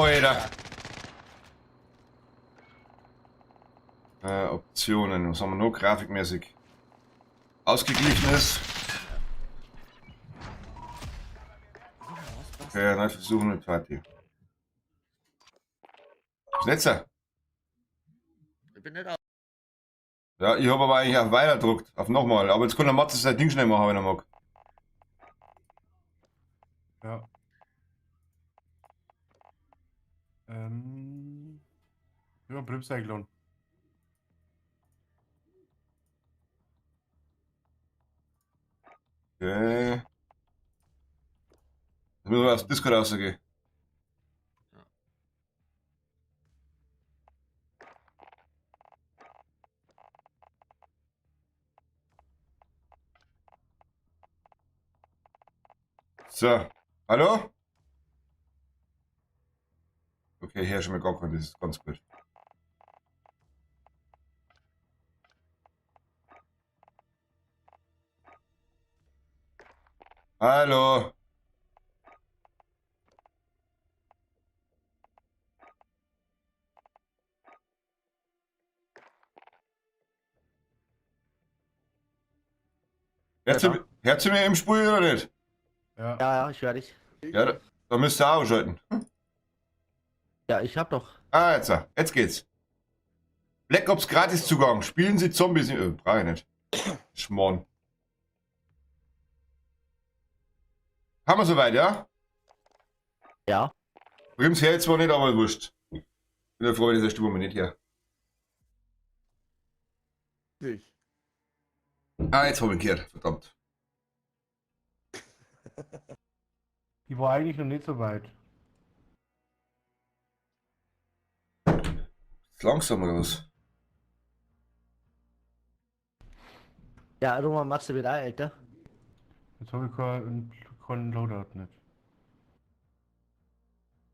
Alter. Optionen, was haben wir noch grafikmäßig? Ausgeglichen ist. Okay, neu versuchen mit Party. Was ist jetzt? Ich bin nicht auf. Ja, ich habe aber eigentlich auf weiter gedruckt, auf nochmal. Aber jetzt kann der Matze sein Ding schnell machen, wenn er mag. Ja. Ja, Brims eingeladen. Okay. Jetzt müssen wir aus dem Discord rausgehen. So, hallo? Okay, hier schon mal gar kein, das ist ganz gut. Hallo? Hört Ja, sie mir im Spiel oder nicht? Ja. Ja, ja, ich höre dich. Ja, da müsst ihr auch schalten. Ja, ich hab doch. Ah, jetzt, jetzt geht's. Black Ops Gratiszugang. Spielen Sie Zombies. Brauche ich nicht. Schmarrn. Haben wir soweit, ja? Ja. Brims her zwar nicht, aber wurscht. Bin ja froh, wenn ich das Stimme nicht her. Ich. Ah, jetzt hab ich ihn gehört. Verdammt. Ich war eigentlich noch nicht so weit. Ist langsam oder was? Ja, Roman, Matze wird auch älter. Jetzt habe ich keinen Loadout nicht.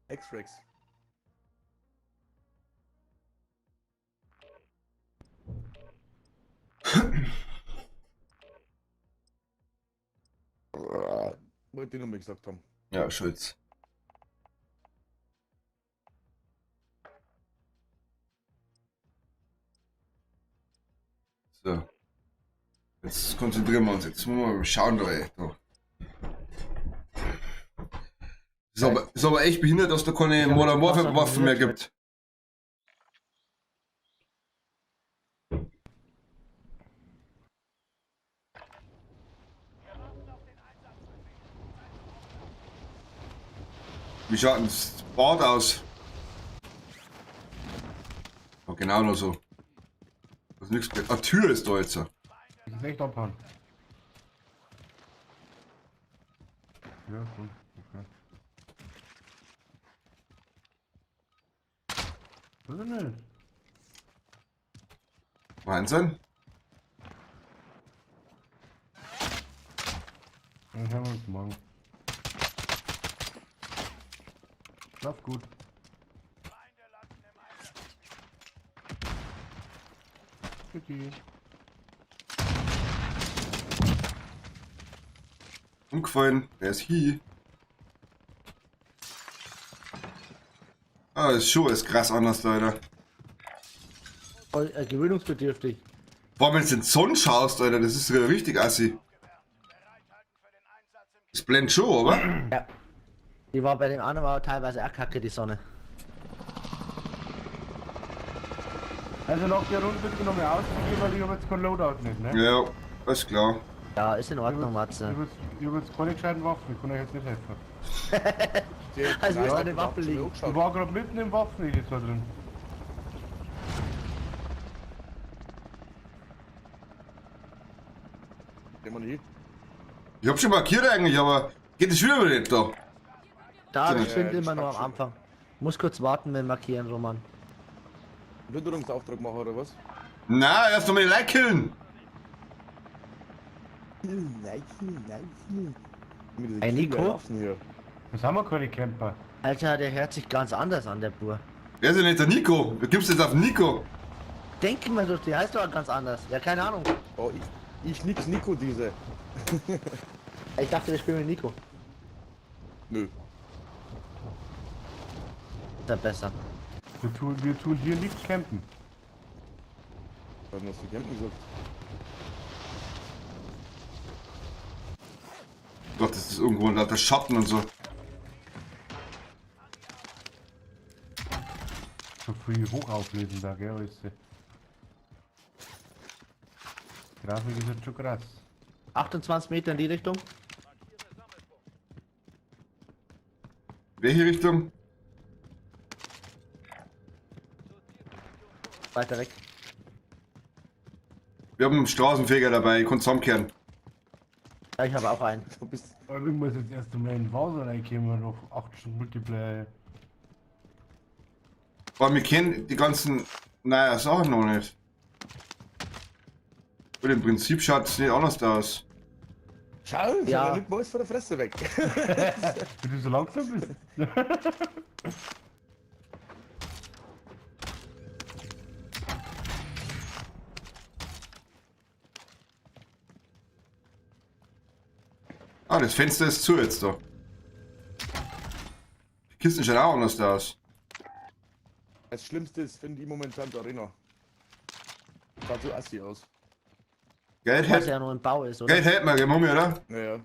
X-Rex. Wollte ich nochmal gesagt haben. Ja, Schulz. So. Jetzt konzentrieren wir uns. Jetzt müssen wir mal schauen da, ey. Da. Ist aber echt behindert, dass da keine Ja, Modern Warfare was Waffen mehr gibt. Wie schaut denn das Bad aus? Ja, genau noch so. Das ist nichts. Ah, Tür ist da jetzt. Das ist echt abhauen. Ja, gut. Okay. Was ist denn nicht? Wahnsinn. Dann hören wir uns morgen. Schlaf gut. Tschüssi. Umgefallen. Wer ist hier? Ah, ist schon ist krass anders, leider. Voll gewöhnungsbedürftig. Vor allem, wenn du in die Sonne schaust, Alter, das ist ja richtig assi. Das blendet schon, oder? Ja. Die war bei dem anderen war teilweise auch kacke, die Sonne. Also nach der Runde bitte nochmal auszugehen, weil ich hab jetzt kein Loadout nicht, ne? Ja, alles klar. Ja, ist in Ordnung, Matze. Ich hab jetzt keine gescheiten Waffen, ich kann euch jetzt nicht helfen. Also ist eine Waffe liegen. Ich war gerade mitten im Waffeneditor drin. Gehen wir nicht. Ich hab schon markiert eigentlich, aber geht das wieder nicht da? Da, das Ja, stimmt das immer nur am passt schon. Anfang. Muss kurz warten mit Markieren, Roman. Plünderungsauftrag machen oder was? Na, erst noch mal die Leute killen. Nein, nein. Ey, Nico? Hier. Das haben wir keine Camper. Alter, der hört sich ganz anders an, der Bur. Wer ist denn nicht der Nico? Du gibst jetzt auf Nico. Denk mal doch, der heißt doch ganz anders. Ja, keine Ahnung. Oh, ich nix Nico diese. Ich dachte, wir spielen mit Nico. Nö. Ist ja besser. Wir tun hier nicht campen. Was hast du campen gesagt? Gott, das ist irgendwo ein lauter Schatten und so. So früh hoch auflösen da, gell, weißt du. Grafik ist jetzt schon krass. 28 Meter in die Richtung. Welche Richtung? Weiter weg. Wir haben einen Straßenfeger dabei, ich kann zusammenkehren. Ja, ich habe auch einen. Du bist. Aber ich muss jetzt erst einmal in Warzone reinkommen auf 8 Stunden Multiplayer. Aber wir kennen die ganzen, naja, Sachen noch nicht. Und im Prinzip schaut es nicht anders aus. Schau, Ja. ja. Nimmt mir alles von der Fresse weg. Wenn du so langsam bist. Ah, das Fenster ist zu jetzt da. Die Kisten schauen auch anders aus. Das Schlimmste ist, finde ich momentan die Arena. Schaut so assi aus. Geld Was hält, ja nur im Bau ist, oder? Geld hält man, gell, Mummi, oder? Naja.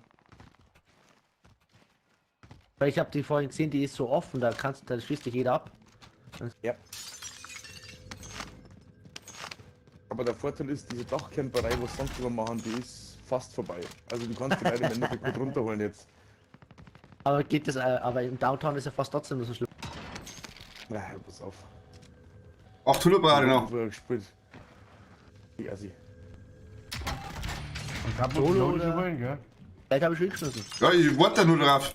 Weil ich habe die vorhin gesehen, die ist so offen, da kannst da schließt dich jeder ab. Ja. Aber der Vorteil ist, diese Dachcamperei, was sonst immer machen, die ist fast vorbei. Also du kannst die Leute im Endeffekt gut runterholen jetzt. Aber geht das, aber im Downtown ist ja fast trotzdem so schlimm. Na, pass auf. 800 brauche ich noch. Früher gespielt. Die Assi. Und hab Solo noch oder? schon wollen, gell? Vielleicht habe ich schon geschmissen. Ja, ich warte da nur drauf.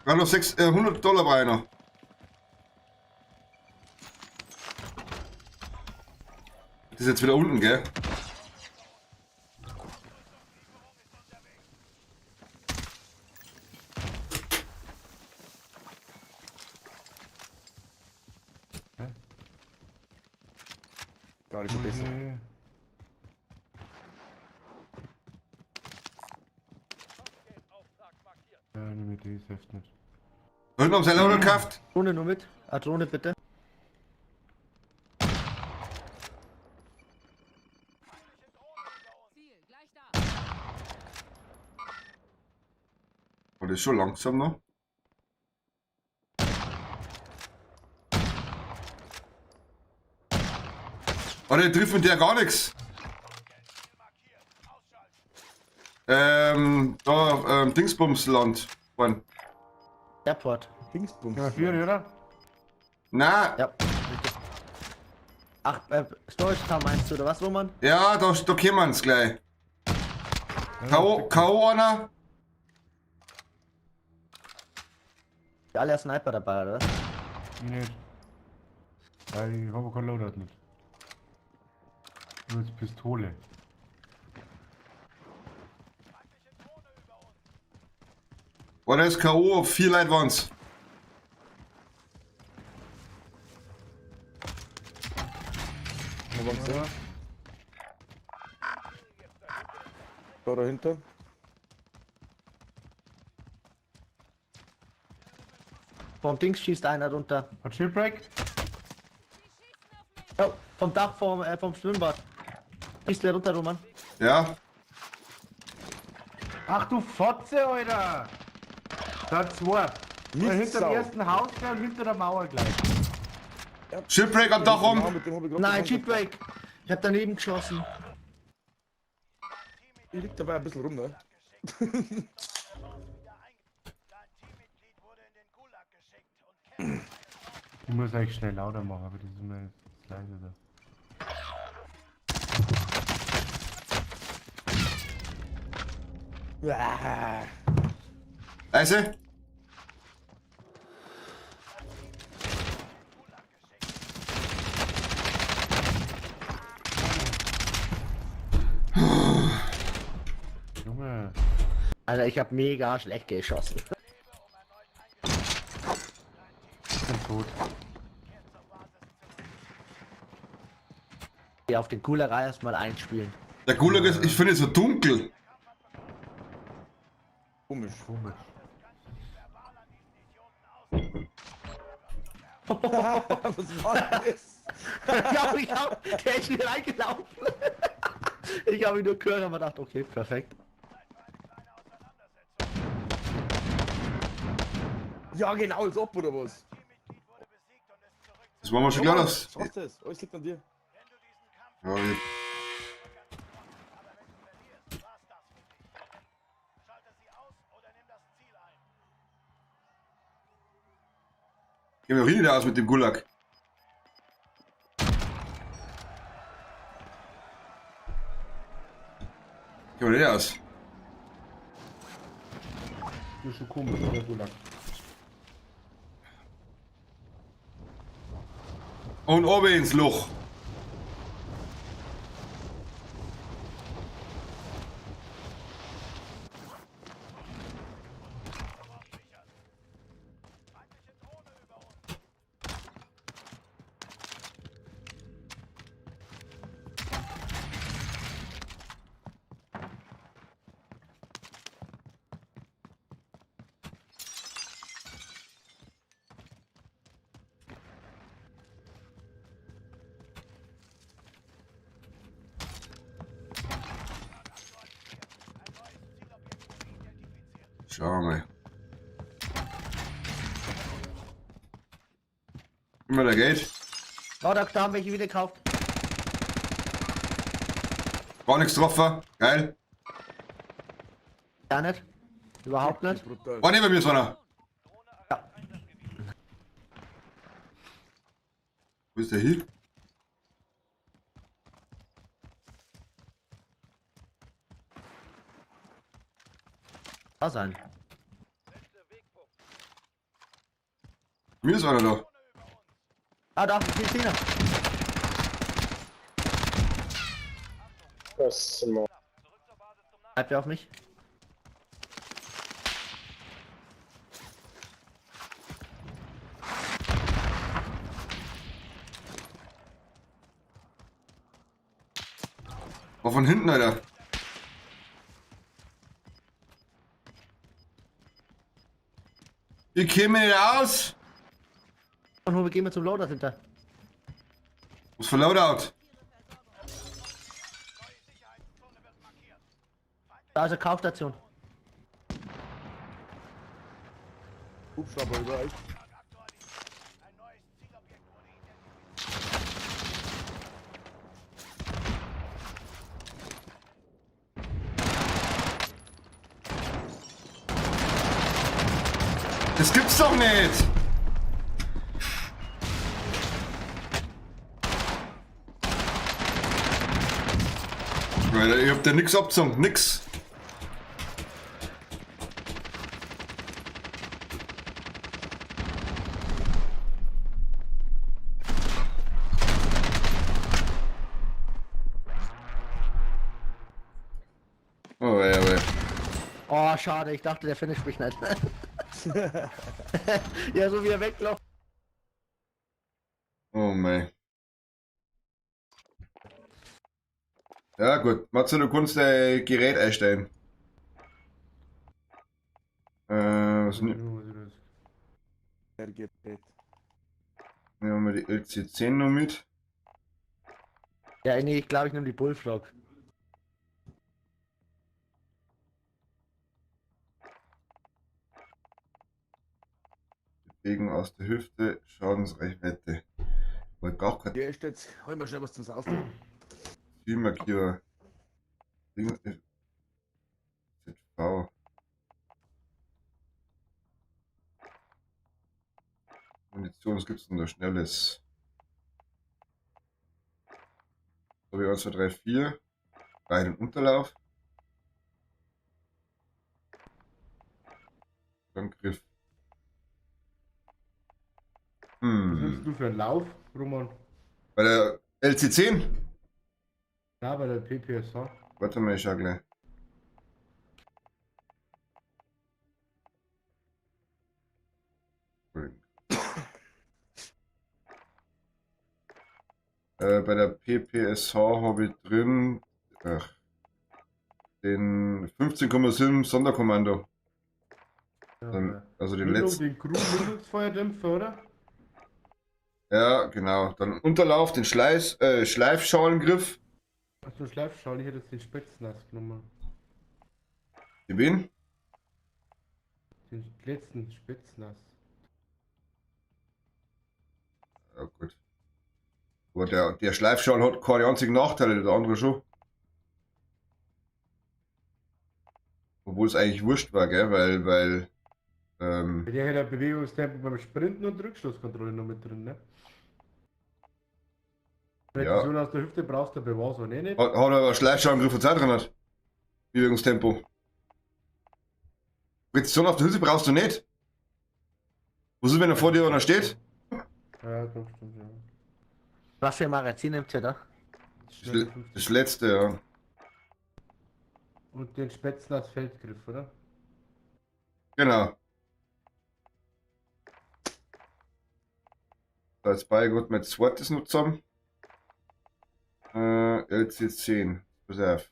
Gerade noch 100 Dollar brauche ich noch. Das ist jetzt wieder unten, gell? Gar nicht so besser. Nee. Ja, nimm mit die, hilft nicht. Da hinten haben sie alle gekauft. Drohne nur mit. Ah, Drohne bitte. Ziel, gleich da. Oh, das ist schon langsam noch. Oh, der trifft mit der gar nichts. Da, Dingsbumsland. Mann. Airport. Dingsbums. Ja, vier, oder? Na, Ja. Richtig. Ach, Storage Town meinst du, oder was, Roman? ja, da kämen wir's gleich. K.O. K.O. einer? Die alle Sniper dabei, oder was? Ich nicht. Weil ich habe kein Loadout mit. Nur als Pistole. Oder ist K.O. 4 Leute waren's. Wo waren's denn? Da dahinter. Vom Dings schießt einer runter. Hat Shipwreck? Oh, vom Dach vom Schwimmbad. Schießt der runter, Roman? Ja. Ach du Fotze, Alter! Da zwei. Mist, Hinter Sau. dem ersten Haus gleich und hinter der Mauer gleich. Shipwreck am Dach Genau, rum. mit dem hab ich grad Nein, gekämpft. Cheatbreak! Ich hab daneben geschossen. Ich lieg dabei ein bisschen rum, ne? Ich muss eigentlich schnell lauter machen, aber das ist mir jetzt leise da. Leise. Junge. Alter, ich hab mega schlecht geschossen. Ich bin tot. Hier auf den Gulag erstmal einspielen. Der Gulag ist, ich finde es so dunkel. Komisch. Komisch. Was war das? Ja, ich hab, der ist mir reingelaufen. Ich habe ihn nur gehört, aber gedacht, okay, perfekt. Ja, genau, als ob oder was? Das war mir schon klar, dass. Schaffst das? Alles liegt an dir. Ja, ich, geh mir doch hin wieder aus mit dem Gulag. Geh mir nicht aus. Das ist schon komisch, oder Gulag? Und oben ins Loch. Schauen wir mal. Immer da geht. Oh, da haben welche wieder gekauft. Gar nichts getroffen. Geil. Gar nicht. Überhaupt nicht. Brutal. Oh, neben mir ist einer. Ja. Wo ist der hier? Da sein. Mir ist einer da. Ah, da, hier ist einer. Das ist immer. Bleibt er auf mich? War von hinten, Alter. Wir kämen nicht aus. Und wo gehen wir zum Loader hinter? Was für Loadout? Da ist eine Kaufstation. Hubschrauber über euch. Das gibt's doch nicht. Alter, ich hab da nix abgezogen, nix. Oh, wei, oh, wei. Oh, schade, ich dachte, der finisht mich nicht. Ja, so wie er wegläuft. Oh mei. Ja gut, Matze, du kannst dein Gerät einstellen. Was Ja, was ist das? Der Gerät. nehmen wir die LC10 noch mit? Ja, nee, ich glaube, ich nehme die Bullfrog. Bewegung aus der Hüfte, Schadensreichweite. Aber ich brauche kein Ja, ist jetzt. Hol mal schnell was zum Saufen. Zielmarkierer. Ding- ZV. Munition, was gibt's denn da Schnelles? So wie 1, 2, 3, 4. Rein und Unterlauf. Dann Griff. Was nimmst Hm. du für einen Lauf, Roman? Bei der LC10? Ja, bei der PPSH. Warte mal, ich schau gleich. Bei der PPSH habe ich drin ach, den 15,7 Sonderkommando. Ja, Dann, also den Nimm doch letzten. den Crew Mündungsfeuerdämpfer, oder? Ja, genau. Dann Unterlauf, den Schleifschalengriff. Achso, Schleifschale, ich hätte jetzt den Spetsnaz genommen. Die wen? Den letzten Spetsnaz. Ja, gut. Aber der Schleifschal hat keine einzigen Nachteile, der andere schon. Obwohl es eigentlich wurscht war, gell? Weil Der hat ein Bewegungstempo beim Sprinten und Rückstoßkontrolle noch mit drin, ne? Präzision aus der Hüfte brauchst du bei Warzone eh nicht. hat aber Schleifschalengriff und Zeit drin hat. Bewegungstempo. Präzision auf der Hüfte brauchst du nicht. Was ist, wenn er vor dir einer steht? Ja, doch, stimmt, ja. Was für ein Magazin nimmt ihr da? Schnelle Das, 50. das letzte, ja. Und den Spetsnaz Feldgriff, oder? Genau. Da jetzt bei gut mein zweites noch zusammen. LC10. Pass auf.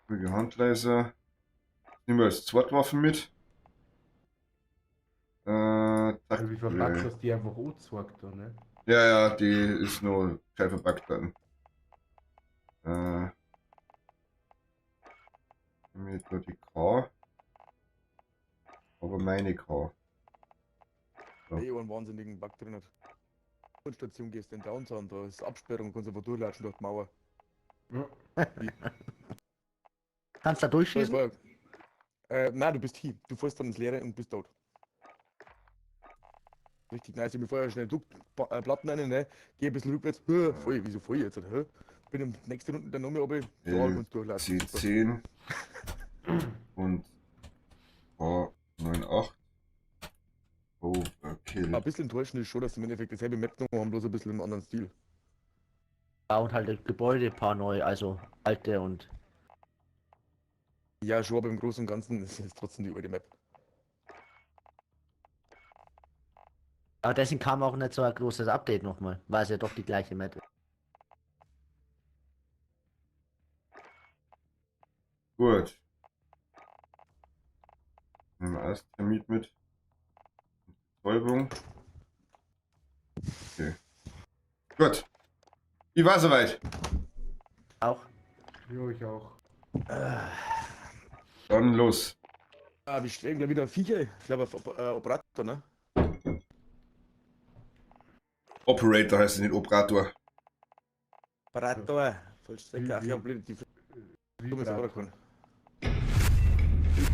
Ruhige Handleiser. Nehmen wir als Zweitwaffe mit. Also wie verpackt das die einfach angezeigt da, ne? Ja, ja, die ist nur gescheit verpackt dann. Nehmen wir da die K. Aber meine K. Ja. Eh, einen wahnsinnigen Bug drin hat. Station gehst in Downtown, da ist Absperrung, kannst einfach durchlatschen durch die Mauer. Ja. Kannst du da durchschießen? Das war, nein, du bist hier. Du fährst dann ins Leere und bist tot. Richtig nice. Ich bin vorher schnell Platten rein, ne? Geh ein bisschen rückwärts. Hö, voll, wieso voll jetzt? Hä? Bin im nächsten Runden dann nochmal runter. Da kannst du durchlatschen. C10 und A98. Overkill. Ein bisschen enttäuschend ist schon, dass sie im Endeffekt dasselbe Map genommen haben, bloß ein bisschen im anderen Stil. Ja, und halt Gebäude ein paar neu, also alte und. Ja, schon, aber im Großen und Ganzen ist es trotzdem die alte Map. Aber deswegen kam auch nicht so ein großes Update nochmal, weil es ja doch die gleiche Map ist. Gut. Nehmen wir erst Termit mit. Betäubung. Okay. Gut. Ich war soweit. Auch. Jo, ich auch. Dann los. Ah, wir stellen gleich wieder Viecher. Ich glaube, Operator, ne? Operator heißt es nicht Operator. Operator. Vollstrecker. Ach ja, blöd, die dumme Vibrator.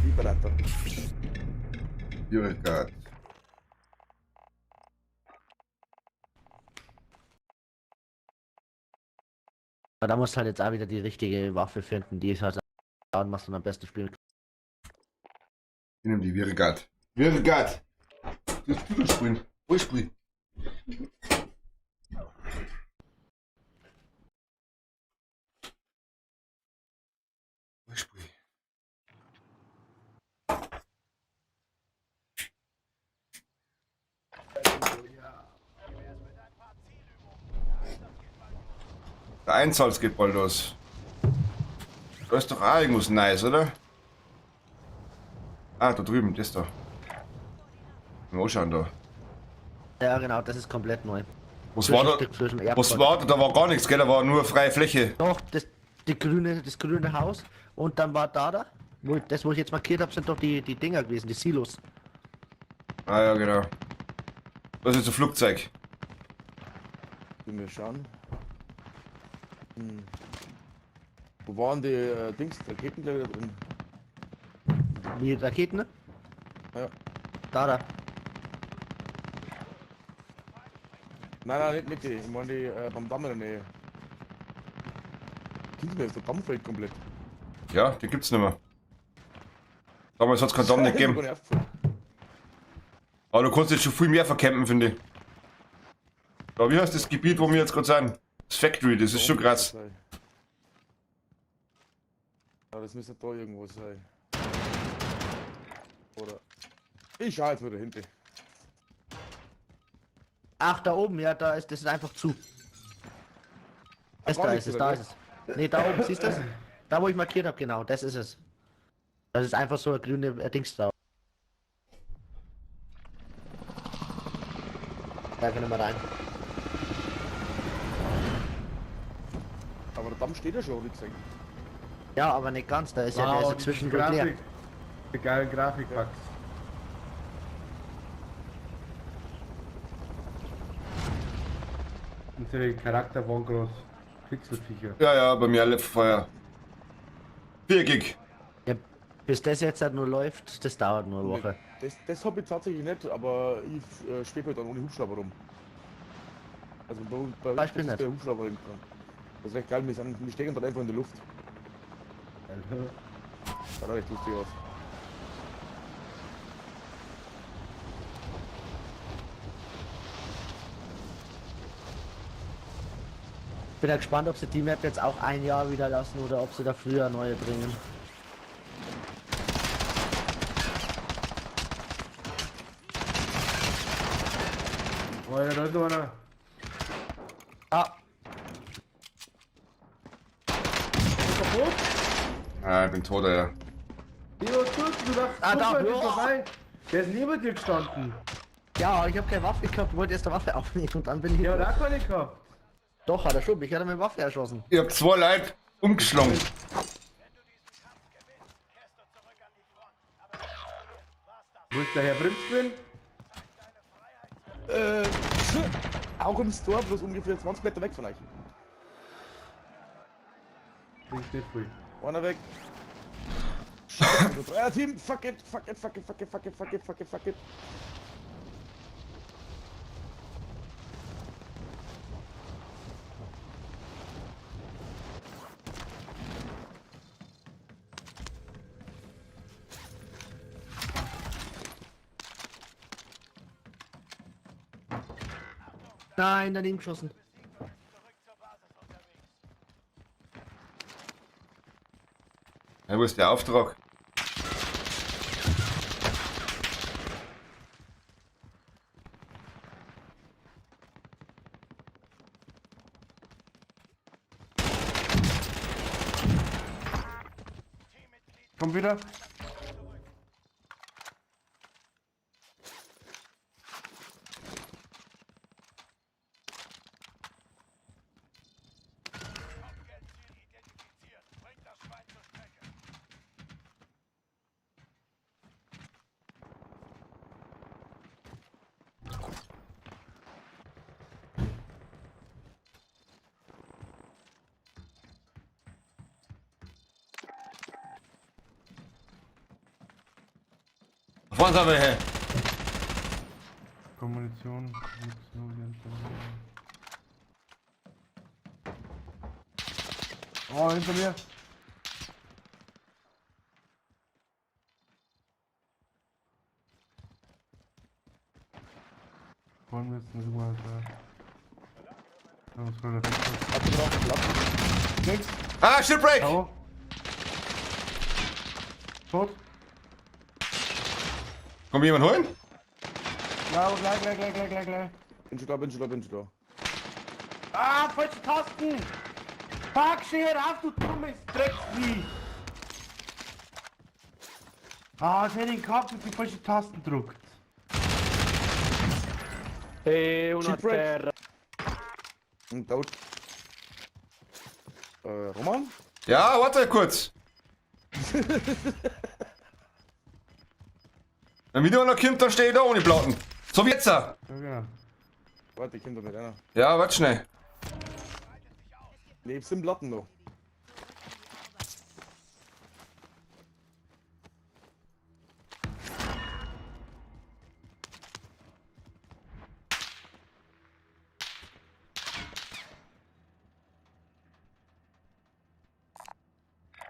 Vibrator. Vibrator. Aber da musst du halt jetzt auch wieder die richtige Waffe finden, die es halt machst und am besten spielen. Ich nehme die Virgat. Virgat! Das ist Titelspiel. Vollspiel. Vollspiel. Der Einsatz geht bald los. Da ist doch auch irgendwas nice, oder? Ah, da drüben, das da. Mal anschauen da. Ja, genau, das ist komplett neu. Was war da? Was war da? Da war gar nichts, gell? Da war nur freie Fläche. Doch, das, die grüne, das grüne Haus und dann war da, wo, das, wo ich jetzt markiert habe, sind doch die Dinger gewesen, die Silos. Ah ja, genau. Das ist ein Flugzeug. Wir schauen. Hm. Wo waren die Dings, Raketen gleich wieder drin? Wie Raketen, ne? Ja. Da. Nein, nein, nicht die. Ich meine die beim Damm in der Nähe. Kingsman ist der Dammfeld komplett. Ja, die gibt's nicht mehr. Damals hat's keinen Damm nicht gegeben. Aber du kannst jetzt schon viel mehr vercampen, finde ich. Da, wie heißt das Gebiet, wo wir jetzt gerade sind? Das Factory, das ist schon krass. Ja, das müsste da irgendwo sein. Oder. Ich schau jetzt mal dahinter. Ach, da oben, ja, da ist das ist einfach zu. Das da ist es, da ist es. Ne, da oben, siehst du das? Da, wo ich markiert habe, genau, das ist es. Das ist einfach so eine grüne Dings da. Einfach nicht mehr rein. Aber der Damm steht ja schon, hab ich gesehen. Ja, aber nicht ganz, da ist ja, der ist ja diese zwischendurch leer. Grafik. Die geilen Grafikbugs. Unsere Charakter waren groß. Pixelviecher. Ja, ja, bei mir alle Feuer. 4 Gig. Ja, bis das jetzt halt nur läuft, das dauert nur eine Woche. Das hab ich tatsächlich nicht, aber ich schwebe halt dann ohne Hubschrauber rum. Also bei Beispiel uns ist nicht. der Hubschrauber dran. Das ist recht geil, wir stecken dann einfach in der Luft. Schaut auch recht lustig aus. Bin ja gespannt, ob sie die Map jetzt auch ein Jahr wieder lassen oder ob sie da früher neue bringen. Oh ja, da ist noch einer. Ah, Kaputt? Ah, ich bin tot, ja. Leo, du dachtest, Ah, da, guck mal, der ist ja. vorbei. Der ist neben dir gestanden. ja, ich habe keine Waffe gehabt, wollte erst eine Waffe aufnehmen und dann bin ich. Der hat auch keine gehabt. Doch, hat er schon, mich hat er mit Waffe erschossen. Ich hab zwei Leute umgeschlagen. Wo ist der Herr Brimsquin? Auch im Store, bloß ungefähr 20 Meter weg von euch. Klingt nicht viel. Einer weg. Scheiße, Dreier-Team, fuck it, fuck it, fuck it, fuck it, fuck it, fuck it, fuck it, fuck it. Nein, daneben geschossen. Ja, wo ist der Auftrag? Komm wieder. Vorne sind wir her. Munition. Nix, nur die Anzahl. Oh, hinter mir. Wollen wir jetzt nicht mal da. Da muss man da weg. Nix. Ah, Shipwreck! K.O. Tot. Kommt jemand holen? Ja, aber gleich, gleich, gleich, gleich, gleich, gleich. Bin schon da, bin schon da, bin schon da. Ah, falsche Tasten! Fuck, steh auf, du dummes Drecksvieh! Ah, ich hätte den gehabt und die falsche Tasten druckt. E una Shipwreck. terra. Und tot. Roman? Ja, warte kurz. Wenn wieder einer kommt, dann stehe ich da ohne Platten. So wie jetzt. Ja, genau. Warte, ich komm da mit einer. Ja, warte schnell. Lebst im Platten noch.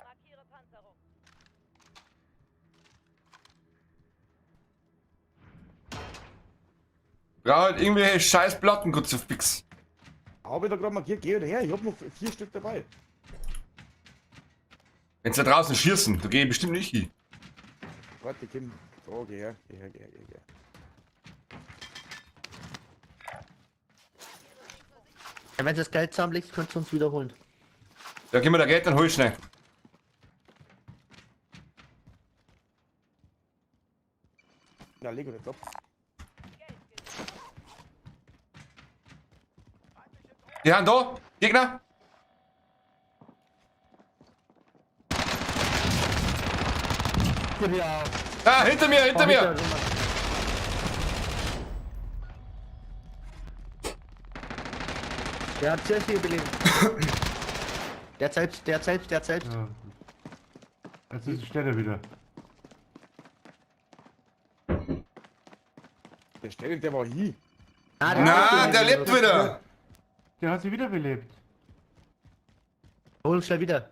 Markiere Panzerung. Brauch halt irgendwelche scheiß Platten, kurz so fix. Hab ich da gerade markiert, geh her, ich hab noch 4 Stück dabei. Wenn's da draußen schießen, da geh ich bestimmt nicht hin. Warte, Kim. So, geh her, geh her, geh her, geh her. Ja, wenn du das Geld zusammenlegst, könntest du uns wiederholen. Ja, gib mir da Geld, dann hol ich schnell. Na, leg doch jetzt ab. Die haben da! Gegner! Ja. Ah, hinter mir, hinter mir! Der hat sehr viel belebt. Der hat selbst, der hat selbst, der hat selbst. Ja. Jetzt ist steht er wieder. Der Stelle, der war hier. Ah, Na, der lebt wieder! Der hat sie wiederbelebt. Hol uns schnell wieder.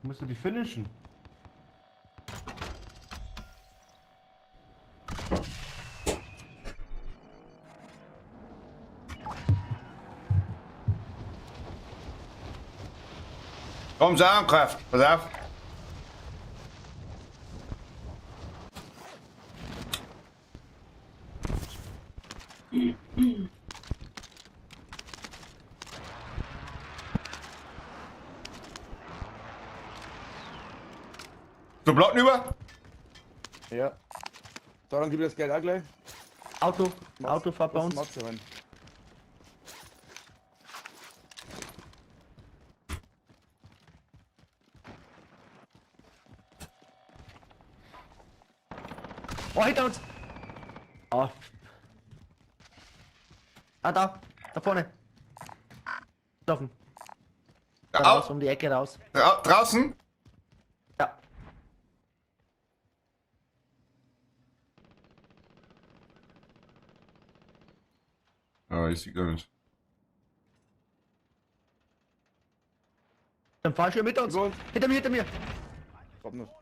Musst du die finishen. Komm, Sagenkraft, pass auf. So, Platten über? Ja. Daran gib ich das Geld auch gleich. Auto, Auto fährt bei uns. Matze rein. Oh, hinter uns! Oh. Ah, da. Da vorne. Laufen. Da raus, um die Ecke raus. Draußen? Ja. Ah, ich sehe gar nicht. Dann fahr schon mit uns. Über uns. Hinter mir, hinter mir. Komm noch.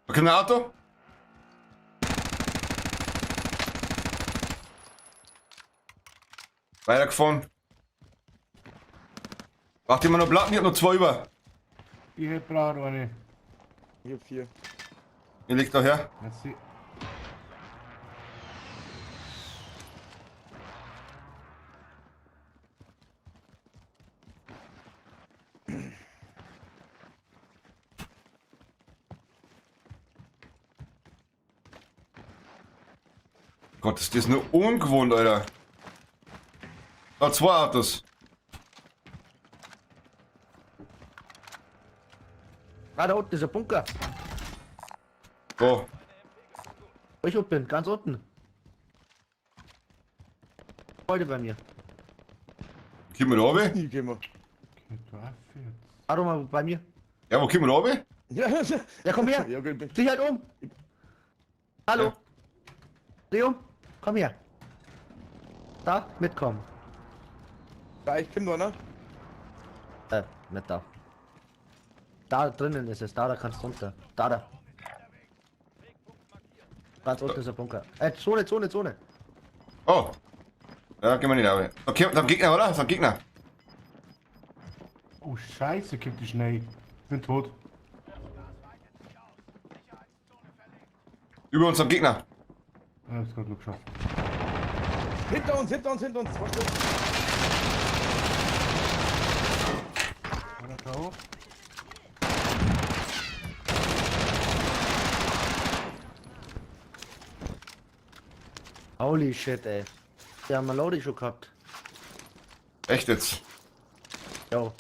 Okay, ein Auto? Weitergefahren. Braucht jemand noch Platten? Ich hab noch zwei über. Ich hab brauche eine. Ich hab 4. Ihr legt da her. Merci. Gott, ist das nur ungewohnt, Alter. Da zwei Autos. Ah, da unten ist ein Bunker. Wo? Wo ich unten bin, ganz unten. Heute bei mir. Kommen wir da runter? Hier gehen wir. Okay, du Affe jetzt. Warte mal bei mir. Ja, wo kommen wir da runter? Ja, Ja, komm her. ja, gut. Sieh halt um. Hallo. Ja. Dreh um. Komm her. Da, mitkommen. Da, ich bin da, ne? Nicht da. Da drinnen ist es, da kannst du runter. Da, da. Ganz unten ist der Bunker. Zone, Zone, Zone. Oh. Ja, gehen wir nicht runter. Okay, da ist ein Gegner, oder? Da ist ein Gegner. Oh Scheiße, kippt die schnell. Ich bin tot. Über uns am Gegner. Ich hab's gerade noch geschafft. Hinter uns, hinter uns, hinter uns. Zwei Stück. Einer da hoch. Holy shit, ey. Die haben wir schon gehabt. Echt jetzt? Jo.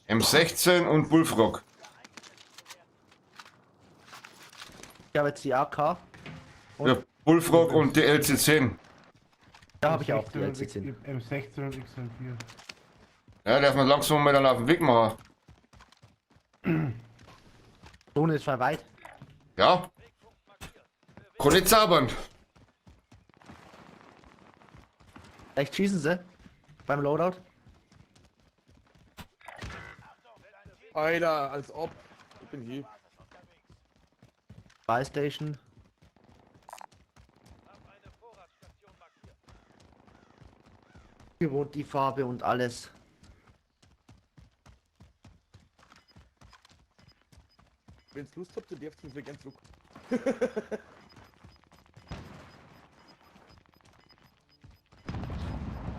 M16 und Bullfrog. Ich habe jetzt die AK. Und? Ja, Bullfrog und die LC10. Da habe ich auch die M16 und LC10. M16 und XM4. Ja, darf man langsam mal dann auf den Weg machen. Zone ist zwar weit. Ja. Kann nicht zaubern. Vielleicht schießen sie. Beim Loadout. Alter, als ob. Ich bin hier. Buy Station. Hier wohnt die Farbe und alles. Wenn's Lust habt, dann dürft ihr mich gern zurück.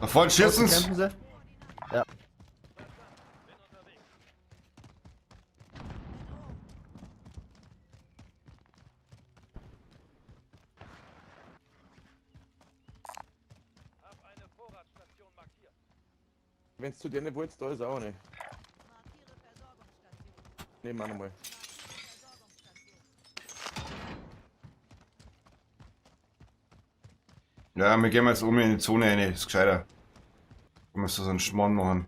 Da vorne schießen's. Kämpfen sie? Ja. Wenn's zu dir nicht wollt, da ist auch nicht. Nehmen wir nochmal. Ja, wir gehen jetzt um in die Zone rein, ist gescheiter. Wir müssen so einen Schmarrn machen.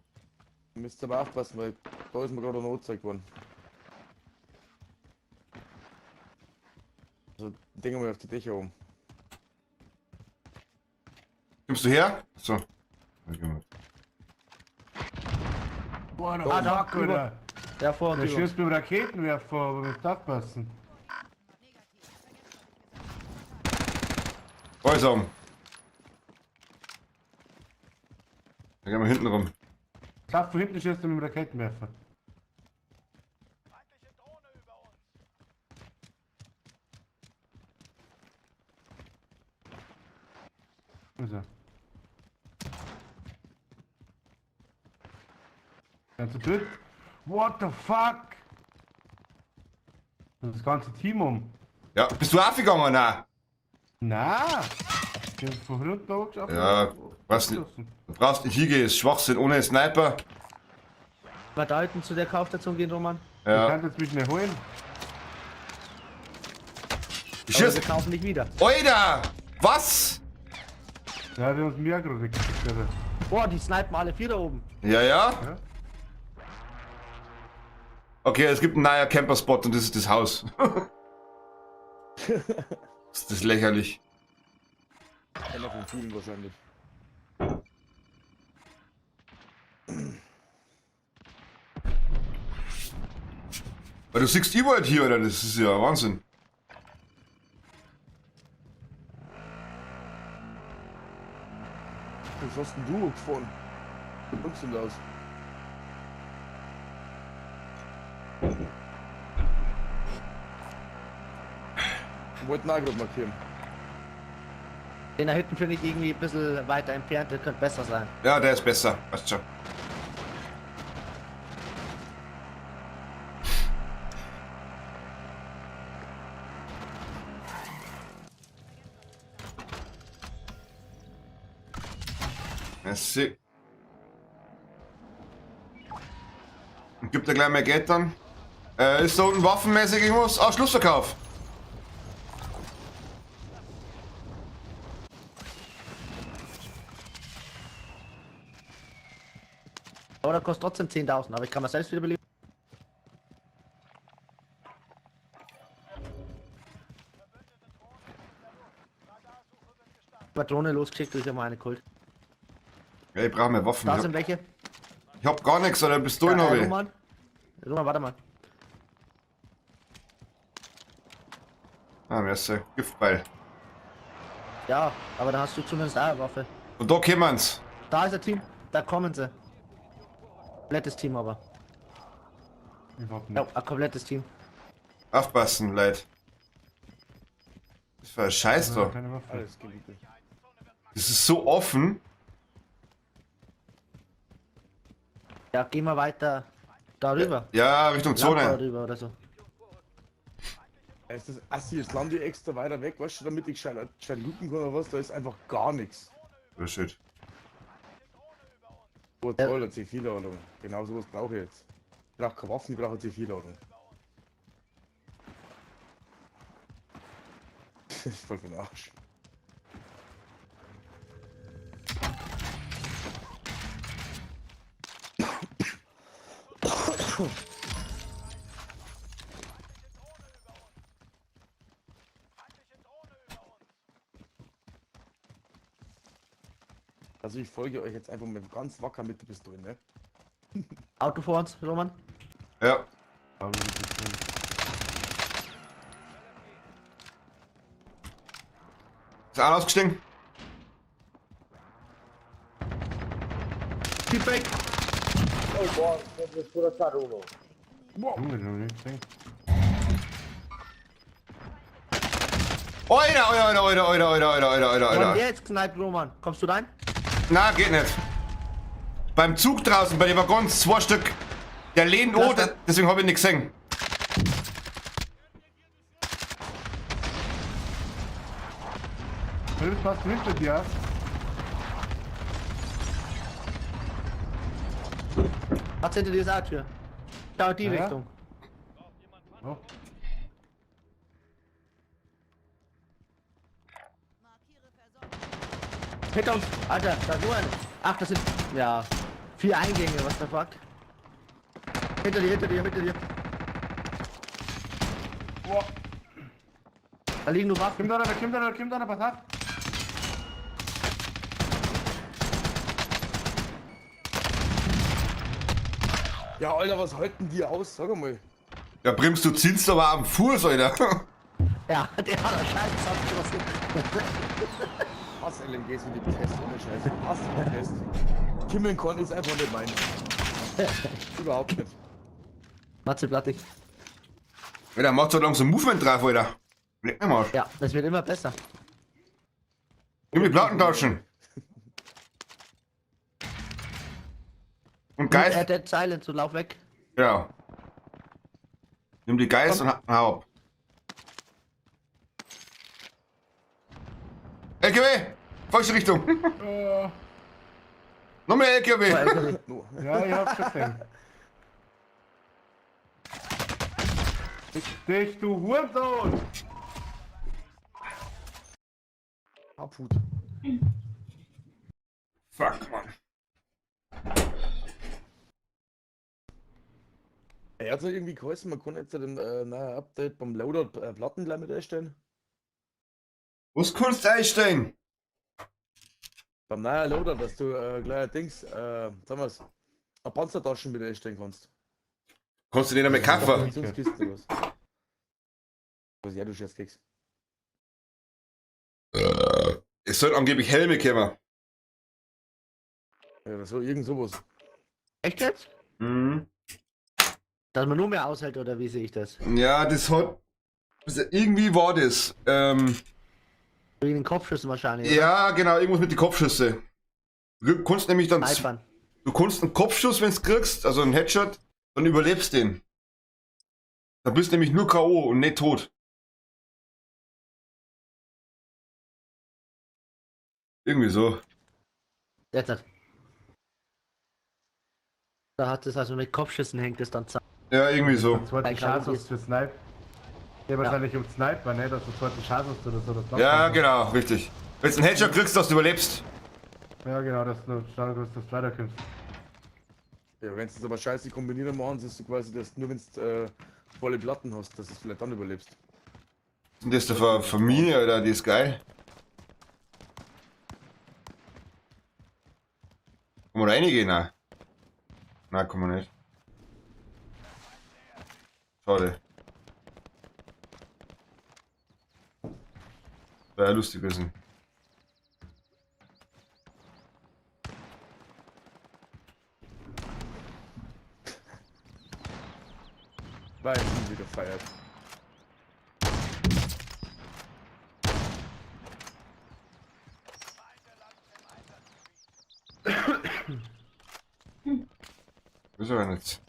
Müsst aber aufpassen, weil da ist mir gerade noch angezeigt worden. Also, denken wir mal auf die Dächer um. Kommst du her? So. Okay. Boah, Ah, da, fuck, Alter. Ja, vor Der uns. schießt mit dem Raketenwerfer, aber wir müssen aufpassen. Da ist er um. Da gehen wir hinten rum. Klapp, von hinten schießt er mit dem Raketenwerfer. Wo ist er? Ganz zu dritt. What the fuck? Das ganze Team um. Ja, bist du aufgegangen? Nein. Na! Ich hab von hinten angeschaut. Ja, was nicht. Du brauchst nicht hingehen, ist Schwachsinn ohne Sniper. Mal da hinten zu der Kaufstation gehen, Roman. Ich Ja. kann jetzt mich nicht holen. Ich Aber schieß. wir kaufen nicht wieder. Alter! Was? Ja, die haben uns mir gerade gekriegt, Alter. Boah, die snipen alle vier da oben. Ja, ja. Ja. Okay, es gibt einen neuer Camper-Spot und das ist das Haus. Ist das lächerlich. Einer von vielen wahrscheinlich. Weil du siehst überall hier, oder? Das ist ja Wahnsinn. Was hast denn du gefahren? Kommst du denn aus? Ich wollte auch gerade markieren. Den da hinten finde ich irgendwie ein bisschen weiter entfernt, der könnte besser sein. Ja, der ist besser. Passt schon. Merci. Und gibt er gleich mehr Geld dann? Ist da unten waffenmäßig irgendwas? Ah, Schlussverkauf. Aber der kostet trotzdem 10.000, aber ich kann mir selbst wiederbeleben. Patrone losgeschickt, ich habe mal eine geholt. Ja, ich brauche mehr Waffen. Da Ich sind hab, welche. ich hab gar nichts, oder Pistolen Ja, hab ich. Roman. Roman, warte mal. Ah, merci. Giftbeil. Ja, aber da hast du zumindest auch eine Waffe. Und da kämen's. Da ist ein Team, da kommen sie. Komplettes Team aber. Ich hab Ja, nicht. ein komplettes Team. Aufpassen, Leute. Das war ein Scheiß da. Keine Waffe. Alles geliebt. Das ist so offen. Ja, gehen wir weiter darüber. Ja, Richtung Lampa Zone. rüber oder so. Ist das assi, jetzt lande ich extra weiter weg, weißt du, damit ich gescheit, gescheit looten kann oder was, da ist einfach gar nichts. Oh, shit. Oh toll, eine C4-Ladung. Genau sowas brauche ich jetzt. Ich brauche keine Waffen, ich brauche eine C4-Ladung. Das ist voll für den Arsch. Also ich folge euch jetzt einfach mal ganz wacker mit der Pistole, ne? Auto vor uns, Roman. Ja. Aber das ist schon- Ist einer ausgestiegen? Typ weg! Junge, den hab ich nicht gesehen. Alter, Alter, Alter, Alter, Alter, Alter, Alter, Alter, Roman, Alter. der jetzt kneipt, Roman. Kommst du rein? Na, geht nicht. Beim Zug draußen, bei den Waggons, zwei Stück. Der lehnt oh, deswegen habe ich nicht gesehen. Philipp, was hinter dir? Was hinter dir ist auch Tür. Da in die Ja. Richtung. Oh. Hinter uns. Alter, da ist nur eine. Ach, das sind. Ja. Vier Eingänge, was der fuck? Hinter dir, hinter dir, hinter dir. Boah. Da liegen nur Waffen. Kommt einer, kommt einer, kommt einer, pass auf. Ja, Alter, was halten die aus? Sag einmal. Ja, Brims, du zielst aber am Fuß, Alter. Ja, der hat einen Scheiß zusammengeschossen. Hass LMGs wie die Pest, ohne Scheiß. Hass die Pest. Kimmeln ist einfach nicht meins. Überhaupt nicht. Matze Plattig. Alter, macht so langsam Movement drauf, Alter. Leck mir mal. Ja, das wird immer besser. Nimm die Platten tauschen. Und Geist. Dead Silence und lauf weg. Genau. Nimm die Geist und hau ab. LKW! Falsche Richtung. Noch mehr LKW. Oh, LKW. No. Ja, ich hab's schon gesehen. Fick dich, du Hurensohn! Abhut. Fuck, Mann. Er hat irgendwie geheißen, man kann jetzt im neuen Update beim Loadout Platten gleich mit einstellen. Was kannst du einstellen? Beim neuen Loadout, dass du gleich Dings, sag mal's, eine Panzertaschen mit einstellen kannst. Kannst du den damit kaufen? Munitionskisten oder was? Was ja, du Scherzkeks. Es soll angeblich Helme kommen. Ja, so, irgend sowas. Echt jetzt? Mhm. Dass man nur mehr aushält, oder wie sehe ich das? Ja, das hat. Also irgendwie war das. Wegen den Kopfschüssen wahrscheinlich. oder? Ja, genau, irgendwas mit den Kopfschüsse. Du kannst nämlich dann. Snipern. Du kannst einen Kopfschuss, wenn du kriegst, also einen Headshot, dann überlebst den. Da bist du nämlich nur K.O. und nicht tot. Irgendwie so. Jetzt hat. Da hat es also mit Kopfschüssen hängt es dann zusammen. Ja, irgendwie so. Der zweite Bei Chance Karo hast für Snipe. Ja, wahrscheinlich um Sniper, ne? Dass du zweite Chance hast oder so. Das Ja, genau, richtig. Wenn du einen Headshot kriegst, dass du überlebst. Ja, genau, dass du stark bist, dass du weiterkommst. Ja, wenn es aber scheiße kombinieren machen, siehst du quasi, dass nur wenn du volle Platten hast, dass du es vielleicht dann überlebst. Und das ist der Familie, Alter, die ist geil. Kann man da reingehen? Nein. Nein, kann man nicht. Schade. Wäre ja lustig gewesen. Weil es wieder feiert. Das ist aber nichts.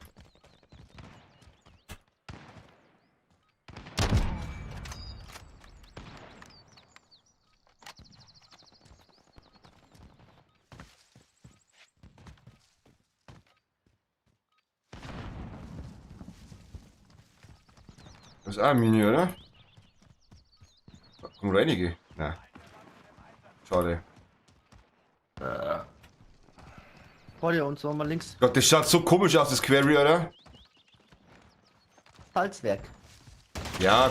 Das ist auch ein Mini, oder? Komm reinige. Na. Schade. Vor dir und so mal links. Gott, das schaut so komisch aus, das Query, oder? Salzwerk. Ja.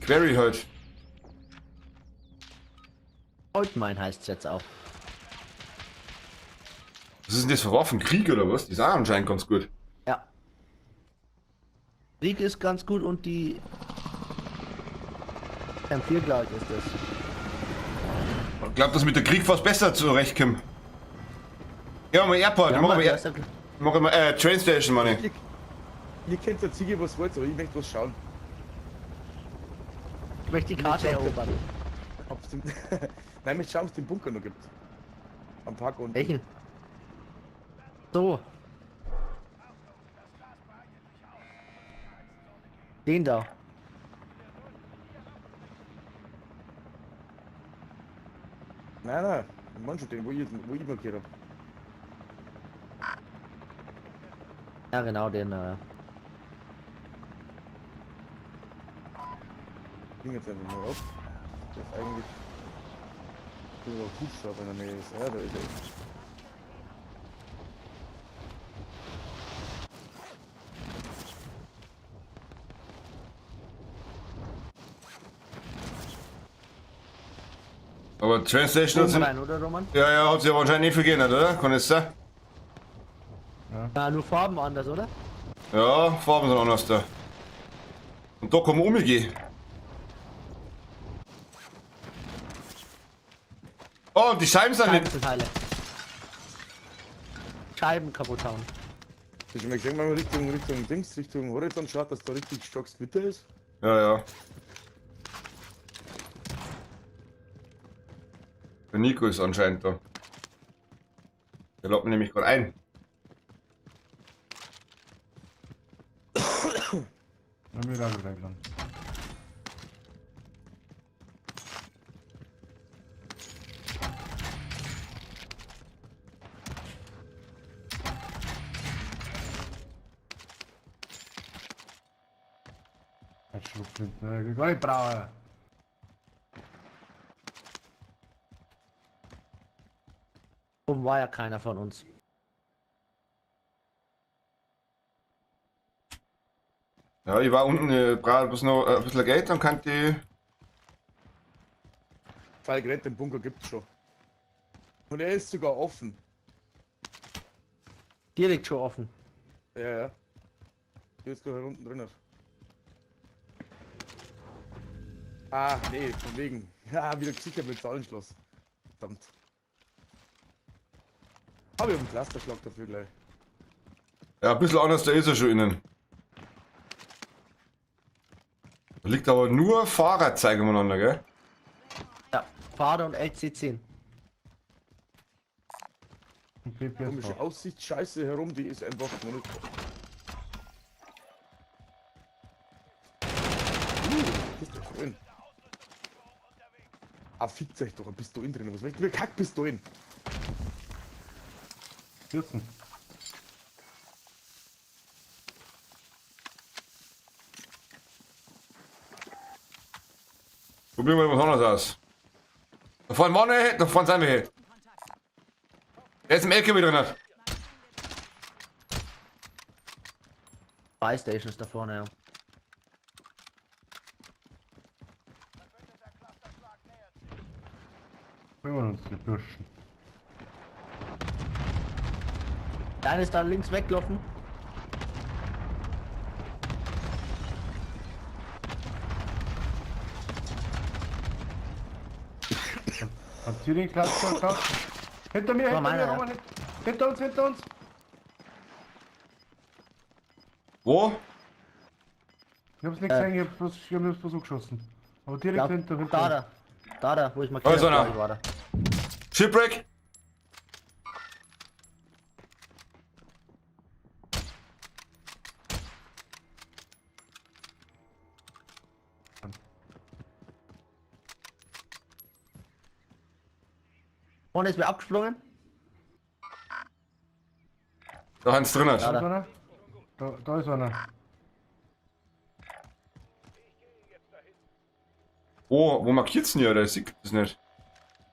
Query halt. Goldmine heißt es jetzt auch. Was ist denn das für Waffen? Krieg oder was? Die ist auch anscheinend ganz gut. Ja. Krieg ist ganz gut und die M4, glaube ich, ist das. Ich glaube, dass mit der Krieg fast besser zurechtkommt. Ja, mal Airport, Ja, mach Mann, mal, der Air, ist ja- mach mal Train Station, meine. Ihr, ihr kennt der Ziege, was wollt, aber ich möchte was schauen. Ich möchte die Karte erobern. Ob's den Nein, mich schauen, ob es den Bunker noch gibt. Am Park unten. Welchen? So. Den da. Nein, nein, ich mein schon den, wo ich markiert hab. Ja, genau, den da. Ging jetzt einfach mal auf. Der ist eigentlich. Hubschrauber in der Nähe ist. Ja, da ist er. Aber Translation hat Oben sich. rein, oder Roman? Ja, ja, hat sich aber anscheinend nicht viel geändert, oder? Kann es sein? Ja, nur Farben anders, oder? Ja, Farben sind anders da. Und da kann man umgehen. Oh, und die Scheiben sind Scheiben nicht. sind heile. Scheiben kaputt hauen. Hast du schon mal gesehen, wenn man Richtung Dings, Richtung Horizont schaut, dass da richtig starkes Gewitter ist? Ja, ja. Der Nico ist anscheinend da. Der lädt mich nämlich gerade ein. Dann wird auch gleich lang. Ein Schrotflinte, ne? Gar nicht brauchen. Oben war ja keiner von uns. Ja, ich war unten, brauche bloß noch ein bisschen Geld, dann kann die. Pfeilgerät, den Bunker gibt's schon. Und er ist sogar offen. Hier liegt schon offen. Ja, ja. Hier ist gerade unten drin. Ah, nee, von wegen. Ja, wieder gesichert mit Zahlenschloss. Verdammt. Habe ich einen Clusterschlag dafür gleich. Ja, ein bisschen anders, da ist er schon innen. Da liegt aber nur Fahrradzeug umeinander, gell? Ja, Fahrer und LC10. Und PPS Komische drauf. Aussichtsscheiße herum, die ist einfach nur nicht. Das ist doch schön. Ah, fickt euch doch, bist du in drin. Was wie kack bist du in? 14. Probieren wir mal was anderes aus. Da vorne waren wir, da vorne sind wir hier. Der ist im LKW drin. Buy Station ist da vorne, ja. Bringen wir uns die Burschen. Der eine ist da links weggelaufen. Habt ihr den Cluster gehabt? Hinter mir, hinter meiner, mir, ja. Roman, hinter uns, hinter uns! Wo? Ich hab's nicht gesehen, ich hab bloß, ich hab bloß geschossen. Aber direkt Ja, hinter, hinter da, uns. da. Da, wo ich markiert Da ist habe, einer. glaub ich, war da. Shipwreck! Vorne ist mir abgesprungen. Da haben's drin. Da, Da ist da. einer. Da ist einer. Oh, wo markiert's denn hier? Da sieht das nicht.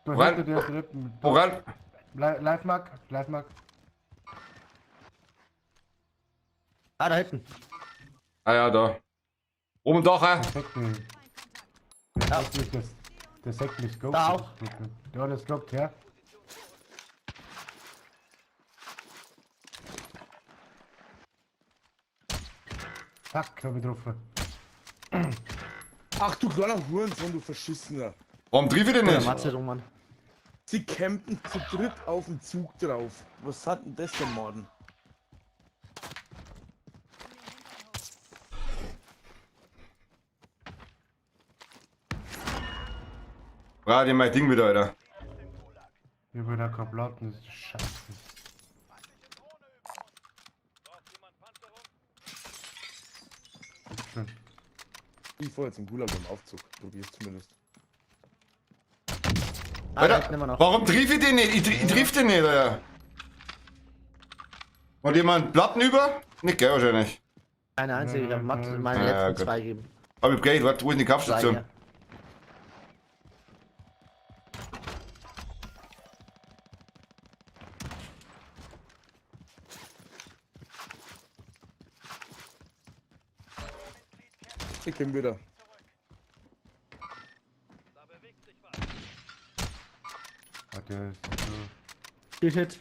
Da Woran? hinter dir ist der Rippen. Da. Woran? Live Mark, Live Mark. Ah, da hinten. Ah ja, da. Oben Dach, hä? Der sagt mich. Der Ja. sagt mich, das, der sagt mich scope. Da auch. Ja, das glaubt her. Fuck, hab ich getroffen. Ach du kleiner Hurensohn, du Verschissener. Warum triff ich den Der nicht? Matze, Roman. Sie campen zu dritt auf dem Zug drauf. Was hat denn das für Morden? Brauch ich mein Ding wieder, Alter. Ich hab wieder keine Platten, das ist scheiße. Schön. Ich fahr jetzt im Gulag im Aufzug. Probier's zumindest. Ah, da Alter, immer noch. warum triff ich den nicht? Ich triff den nicht, Alter. Hat jemand Platten über? Nicht, gell, wahrscheinlich. Keine einzige, ich hab Max meine Ja, letzten gut. zwei gegeben. Aber ich hab Geld, warte, wo ist denn die Zwei, Kampfstation? ja. Ich komm wieder. Ah, der ist so. Viel Hit.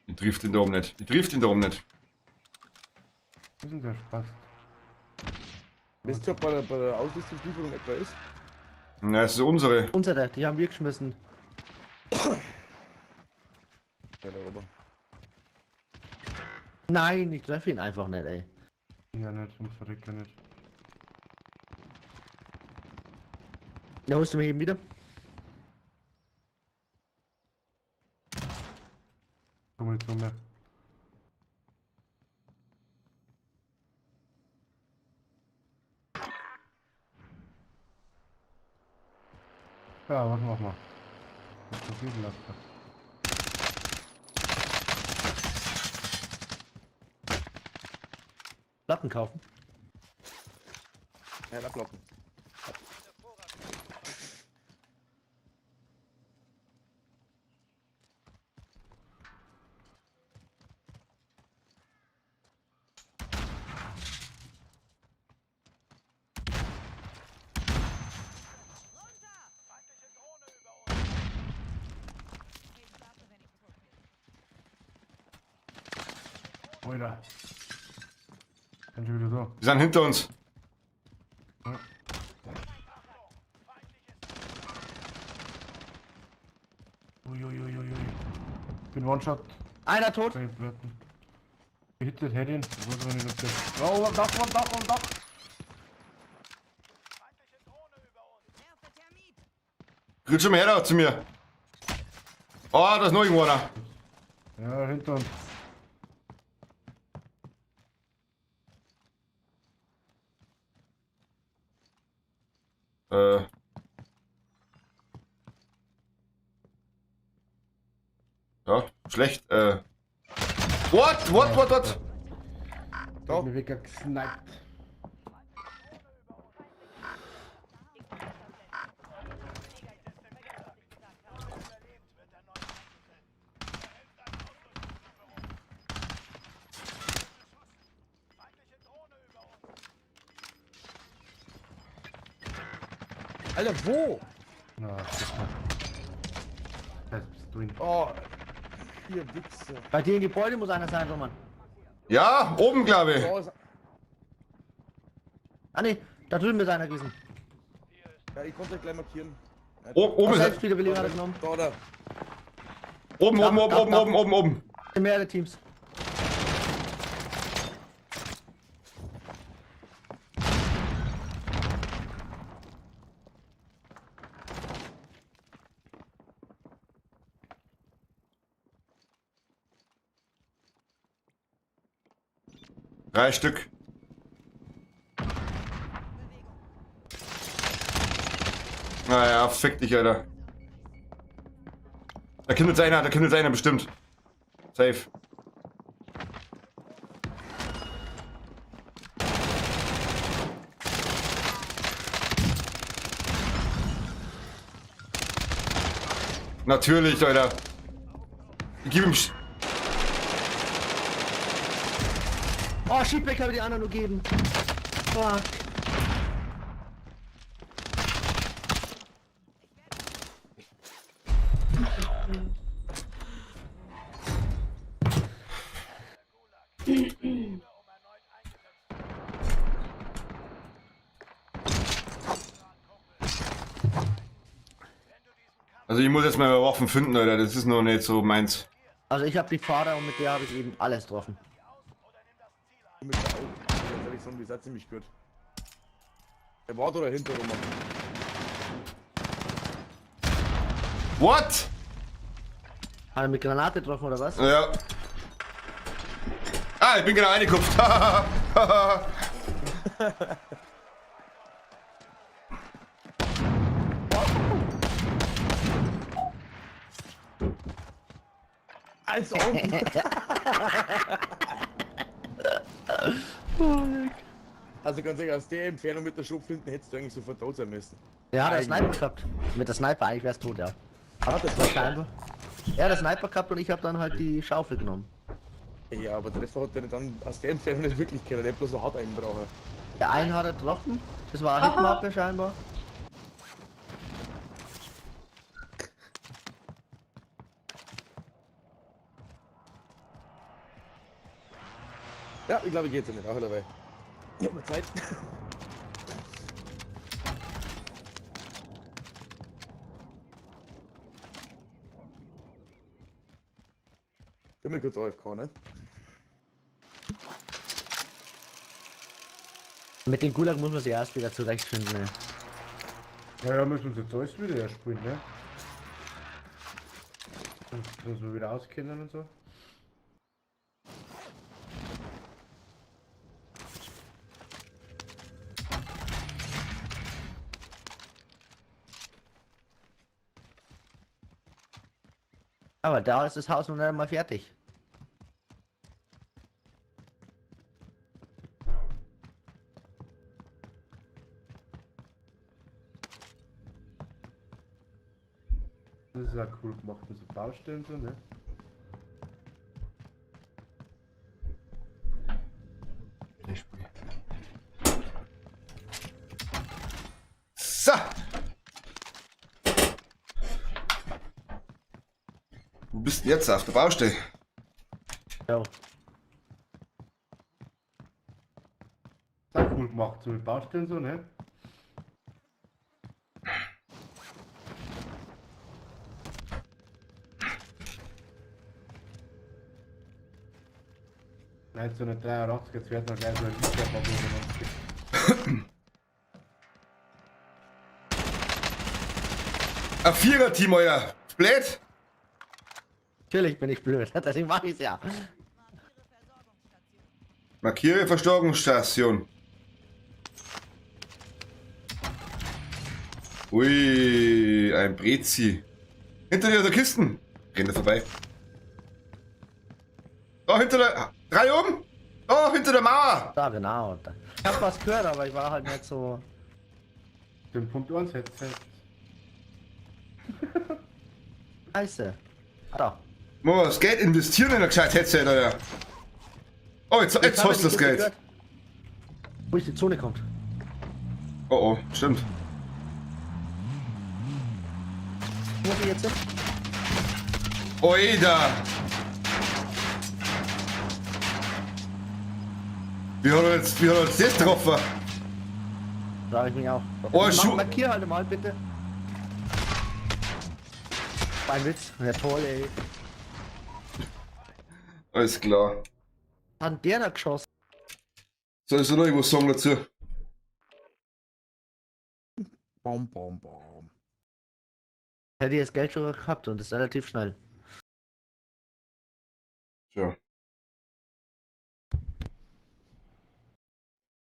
Ich triff den da oben nicht. Ich triff den da oben nicht. Was ist denn der Spaß? Wisst ihr, ob bei der Ausrüstungslieferung etwa ist? Na, das ist unsere. Unsere, die haben wir geschmissen. Ja, da oben. Nein, ich treffe ihn einfach nicht, ey. Ja, nicht, ums Verrecken nicht. Da holst du mich eben wieder. Komm jetzt noch mehr. Ja, was machen wir? Das ist so viel Laster. Platten kaufen. Ja, ablaufen. Alter. Bin schon wieder da. Die sind hinter uns. Uiuiuiui. Bin One-Shot. Einer tot. Drei Platten. Gehittet, hätte ihn. Ich weiß aber nicht, ob der. Oh, am Dach, am Dach, am Dach. Grüß schon mal her da zu mir. Oh, da ist noch irgendwo einer. Ja, hinter uns. Ja, schlecht. What? What? What? What? Da. Mir weggesniped. Alter, wo? Na, guck mal. Das bist du in. Oh, ihr Wichser. Bei dir im Gebäude muss einer sein, Roman. Ja, oben glaube ich. Da ist, Ah ne, da drüben ist einer gewesen. ja, ich konnte gleich markieren. Ja, Oben ist Selbst Wiederbelebung hat er genommen. Da, da. Oben, oben, oben, oben, oben, oben, oben. Mehrere Teams. Drei Stück. Naja, fick dich, Alter. Da kommt jetzt einer, da kommt jetzt einer bestimmt. Safe. Natürlich, Alter. Gib ihm. Oh, Sheepback habe ich die anderen nur geben. Fuck. Also ich muss jetzt mal Waffen finden, Alter. Das ist noch nicht so meins. Also ich habe die Fahrer und mit der habe ich eben alles getroffen. Mit der Augen. Ganz ehrlich sagen, die seid ziemlich gut. Der war da dahinter, Roman. What? Hat er mit Granate getroffen oder was? Ja. Ah, ich bin genau reingekupft. Als ob! Also ganz ehrlich, aus der Entfernung mit der Schrotflinten hättest du eigentlich sofort tot sein müssen. Der hat einen Eigentlich. Sniper gehabt. Mit der Sniper, eigentlich wär's tot, ja. Ah, das war Scheinbar. Er hat den Sniper gehabt und ich habe dann halt die Schaufel genommen. Ja, aber Treffer hat der dann aus der Entfernung nicht wirklich können, der hat bloß so hart einen brauchen. Der einen hat er getroffen, das war eine Hitmarke scheinbar. Ja, ich glaube, ich gehe jetzt nicht auch dabei. Ich hab mal Zeit. Ich bin mir kurz AFK, ne? Mit dem Gulag muss man sich erst wieder zurechtfinden. Ne? Ja, ja, müssen wir uns jetzt alles wieder erspielen, ne? Das müssen wir wieder auskennen und so. Aber da ist das Haus noch nicht einmal fertig. Das ist auch cool gemacht mit so Baustellen und so, ne? So. Wo bist denn jetzt auf der Baustelle? Jo. Ist auch cool gemacht, so mit Baustellen und so, ne? Nein, so eine 83, jetzt wird noch gleich so ein Lichter. Ein Vierer-Team, euer. Blöd? Natürlich bin ich blöd, deswegen mache ich's ja. Markiere Versorgungsstation. Ui, ein Brezi. Hinter dir der Kisten. Rennt er vorbei. Da hinter der. Drei oben! Da hinter der Mauer! Da, genau. Ich hab was gehört, aber ich war halt nicht so. Den Punkt 1 Headset. Scheiße. Da. Muss man das Geld investieren in ein gescheites Headset, Alter. Oh, jetzt, jetzt hab hast du ich das die Kiste Geld. gehört. Wo ist die Zone kommt. Oh, oh, stimmt. Wo muss ich jetzt hin? Oida! Wie hat er jetzt, wie hat er jetzt das getroffen? Frage ich mich auch. Oh, Mach, Schuh. markier halt mal bitte. Ein Witz. Ja toll, ey. Alles klar. Hat der da geschossen? Soll ich noch irgendwas sagen dazu? Bam, bam, bam. Hätte ich das Geld schon gehabt und das ist relativ schnell. Tja.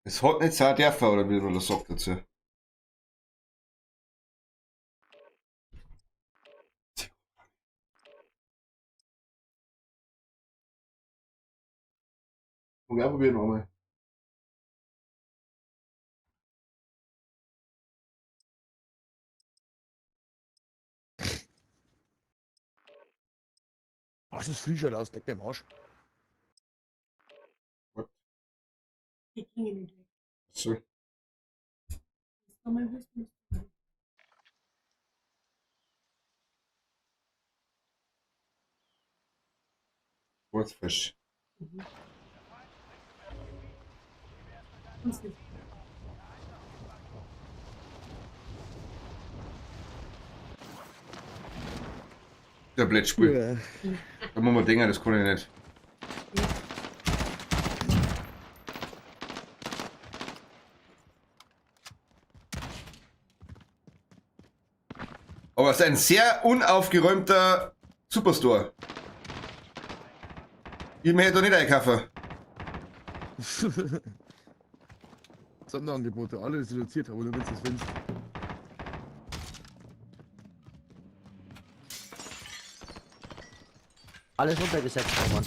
Es hat nicht sein dürfen, oder wie man das sagt dazu. Und wir probieren nochmal. Was ist früh schon aus? Leck mir im Arsch. Die gingen nicht weg. So. Das kann man wissen. Kurz frisch. Mhm. Uns nicht. Der Blödspiel. Da muss man denken, das kann ich nicht. Aber es ist ein sehr unaufgeräumter Superstore. Ich möchte da nicht einkaufen. Sonderangebote, alles reduziert, aber nur wenn du es findest. Alles runtergesetzt, Roman.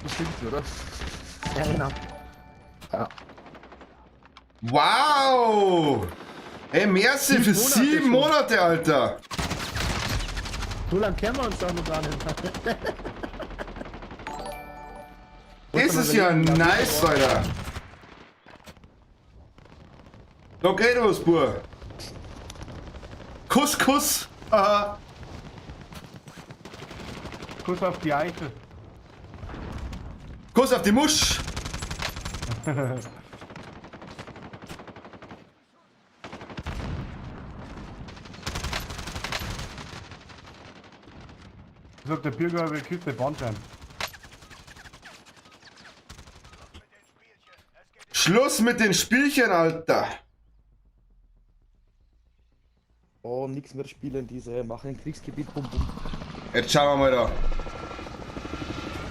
Das stimmt, oder? Ja, genau. Wow! Ey, merci für 7 Monate 7 Monate, Alter! So lange kennen wir uns doch noch gar nicht. Das ist ja nice, Alter! Da geht was, Bur. Kuss, Kuss! Aha. Kuss auf die Eichel. Kuss auf die Musch! Sagt der Bürger, wir küssen den Bandschein. Schluss mit den Spielchen, Alter! Oh, nix mehr spielen, diese machen ein Kriegsgebiet, bum bum. Jetzt schauen wir mal da.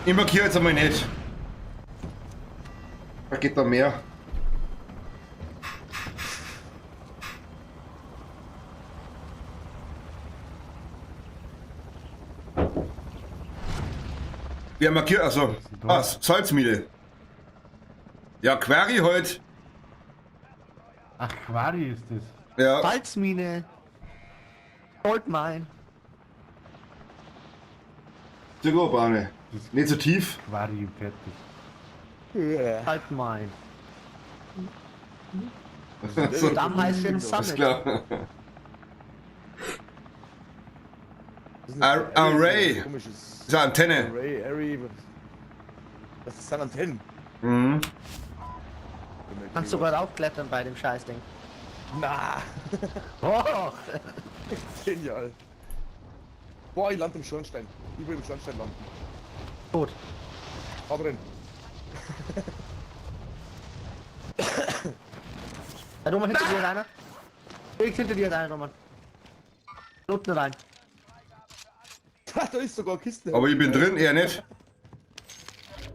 Ich markiere jetzt einmal nicht. Da geht da mehr. Wer markiert, also. Ah, Salzmine. Ja, Quarry halt. Ach, Quarry ist das. Ja. Salzmine. Goldmine. Zirkelbahne. Nicht so tief. Quarry, fertig. Ja. Saltmine. So, Damm heißt jetzt ist Summit. klar. Array. Komisches. Das ist eine Antenne. Array, Array. Das sind Antennen. Mhm. Kannst sogar raufklettern bei dem Scheißding. Na, Oh, genial. Boah, ich lande im Schornstein. Ich will im Schornstein landen. tot. Hau drin. Da Roman, hinter dir ist einer. Direkt hinter dir ist einer, Roman. Unten rein. Da ist sogar eine Kiste. Aber ich bin drin, er nicht.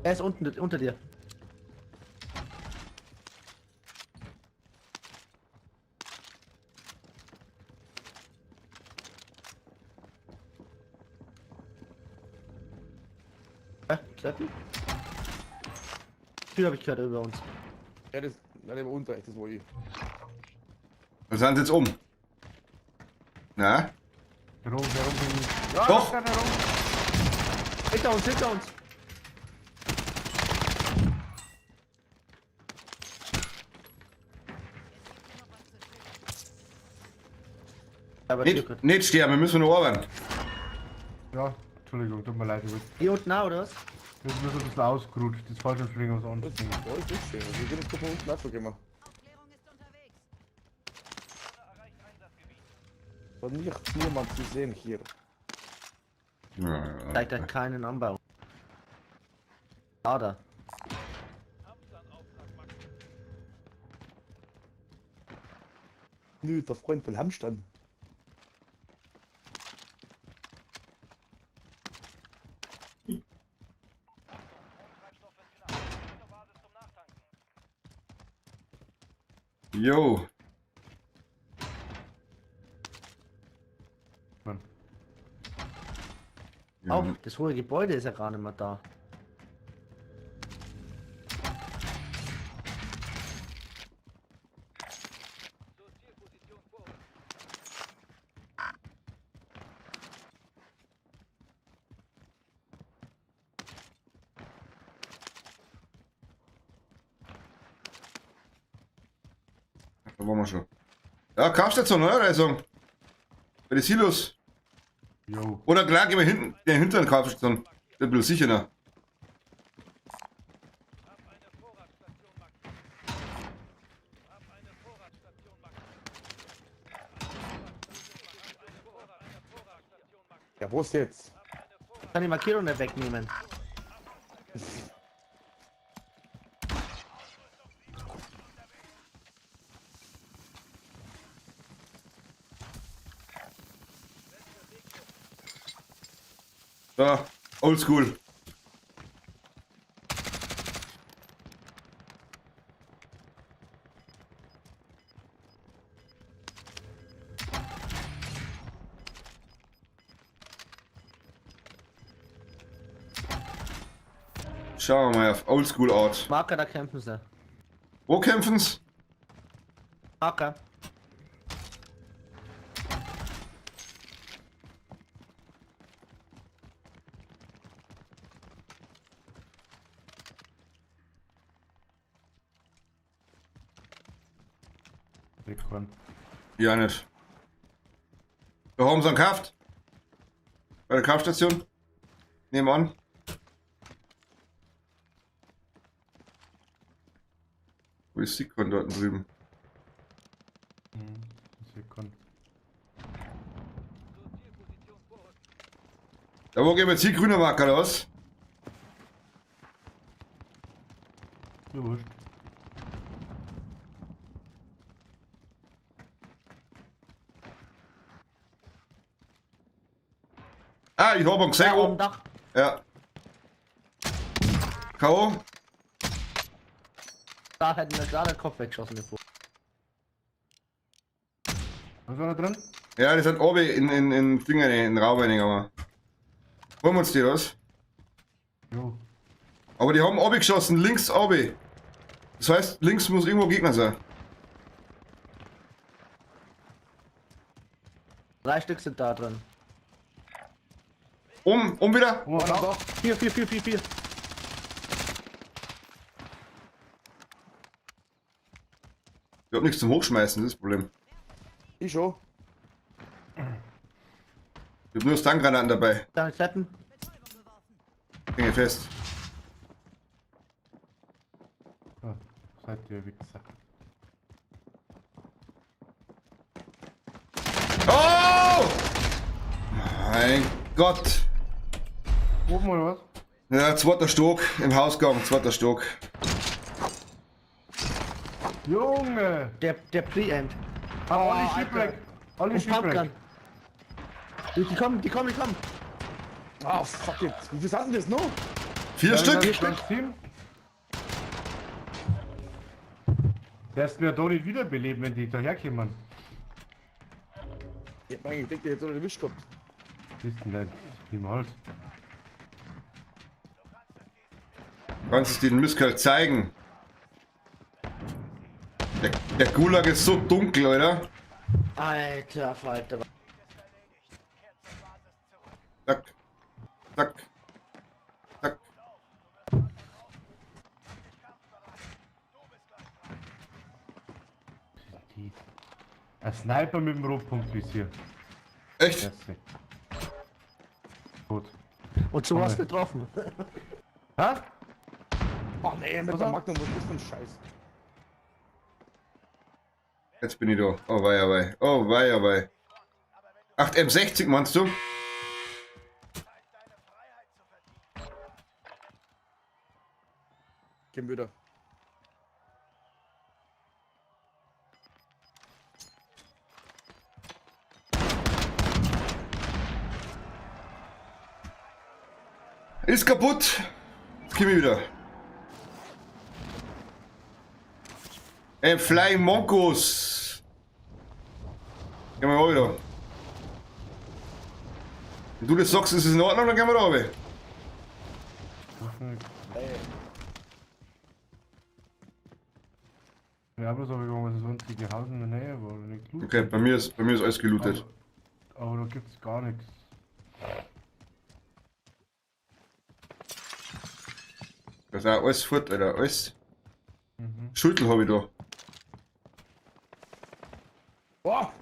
Er ist unten unter dir. Hä? Treppen? Tür habe ich gehört über uns. Ja, das, nein, der war unter, das war ich. Dann sind sie jetzt um. Na? Warum, warum bin ich? Ja, Doch. da ist einer rum. Hinter uns, hinter uns! Aber Tür Nicht, gehört. nicht sterben, wir müssen nur arbeiten. Ja, Entschuldigung, tut mir leid. Ich wollte- Hier unten auch, oder was? das ist nur so ein bisschen ausgerutscht. Das Fallschirmspringen was anderes. Das war ist nicht schön. Also, wir sind jetzt von unten nachgekommen. Aufklärung ist unterwegs. War nicht niemand zu sehen hier. Ja. Zeigt er keinen Anbau. Da, da. Nö, der Freund von Hamstern. Jo. Mann. Ja. Auch das hohe Gebäude ist ja gar nicht mehr da. Da waren wir schon. Ja, Kampfstation, oder? Reisung. Bei den Silos. Jo. Oder klar, gehen wir hinten, den hinteren Kampfstation. Ein bisschen sicherer. Ja, wo ist jetzt? Ich kann die Markierung nicht wegnehmen. Da, oldschool. Schauen wir mal auf Oldschool Art. Marker, da kämpfen sie. Wo kämpfen's? Marker. Wegfahren. Ja, nicht. Wir haben sie einen gekauft. Bei der Kaufstation. Nehmen wir an. Wo ist Sikon dort drüben? Mhm. Sekunden. Da wo gehen wir jetzt hier grüner Marker oder was? Mir wurscht. Ah, ich hab ihn gesehen. Da oben Oh. Dach. Ja. K.O. Da hätten wir gerade den Kopf weggeschossen. Den Vogel. Was war da drin? Ja, die sind oben in Dinger, in den Raum reingegangen. Holen wir uns die was? Jo. Aber die haben oben geschossen, links oben. Das heißt, links muss irgendwo Gegner sein. Drei Stück sind da drin. Um wieder. Oh, da. Vier, vier, vier, vier, vier. Ich hab nichts zum Hochschmeißen, das ist das Problem. Ich schon. Ich hab nur Stun-Granaten dabei. Da die Treppen. Hänge fest. Ah, seid ihr Wichser. Oh! Mein Gott. Oben oder was? Ja, zweiter Stock im Hausgang, zweiter Stock. Junge! Der Pre-End. Ah, Oh, alle Shipwreck! Alle Und Shipwreck! Pumpgun. Die kommen, die kommen, die kommen. Ah, fuck it. Wie viel sind denn das noch? Vier Stück? Stück! Darfst du ja da nicht wiederbeleben, wenn die daherkommen. Ich hab eigentlich gedacht, ich hätte noch erwischt gehabt. Ist denn nicht? Niemals. Kannst es den Mistkerl zeigen? Der Gulag ist so dunkel, oder? Alter Falter. Zack. Zack. Zack. Die. Ein Sniper mit dem Rotpunktvisier. Echt? Klasse. Gut. Und so hast du getroffen. Ha? Oh nee, mit der Magnum, was ist das für ein Scheiß? Jetzt bin ich da. Oh wei, oh wei. Oh wei, oh wei. 8 M60 meinst du? Gehen wieder. Ist kaputt. Jetzt komm ich wieder. Ey, Flying Monkos. Gehen wir mal wieder. Wenn du das sagst, ist es in Ordnung, dann gehen wir da runter. Ja, bloß aber gegangen, was das einzige Haus in der Nähe war. Nicht gelootet. Okay, bei mir ist alles gelootet. Aber da gibt's gar nichts. Das ist auch alles fort, Alter. Alles. Mhm. Schultel habe ich da. Boah!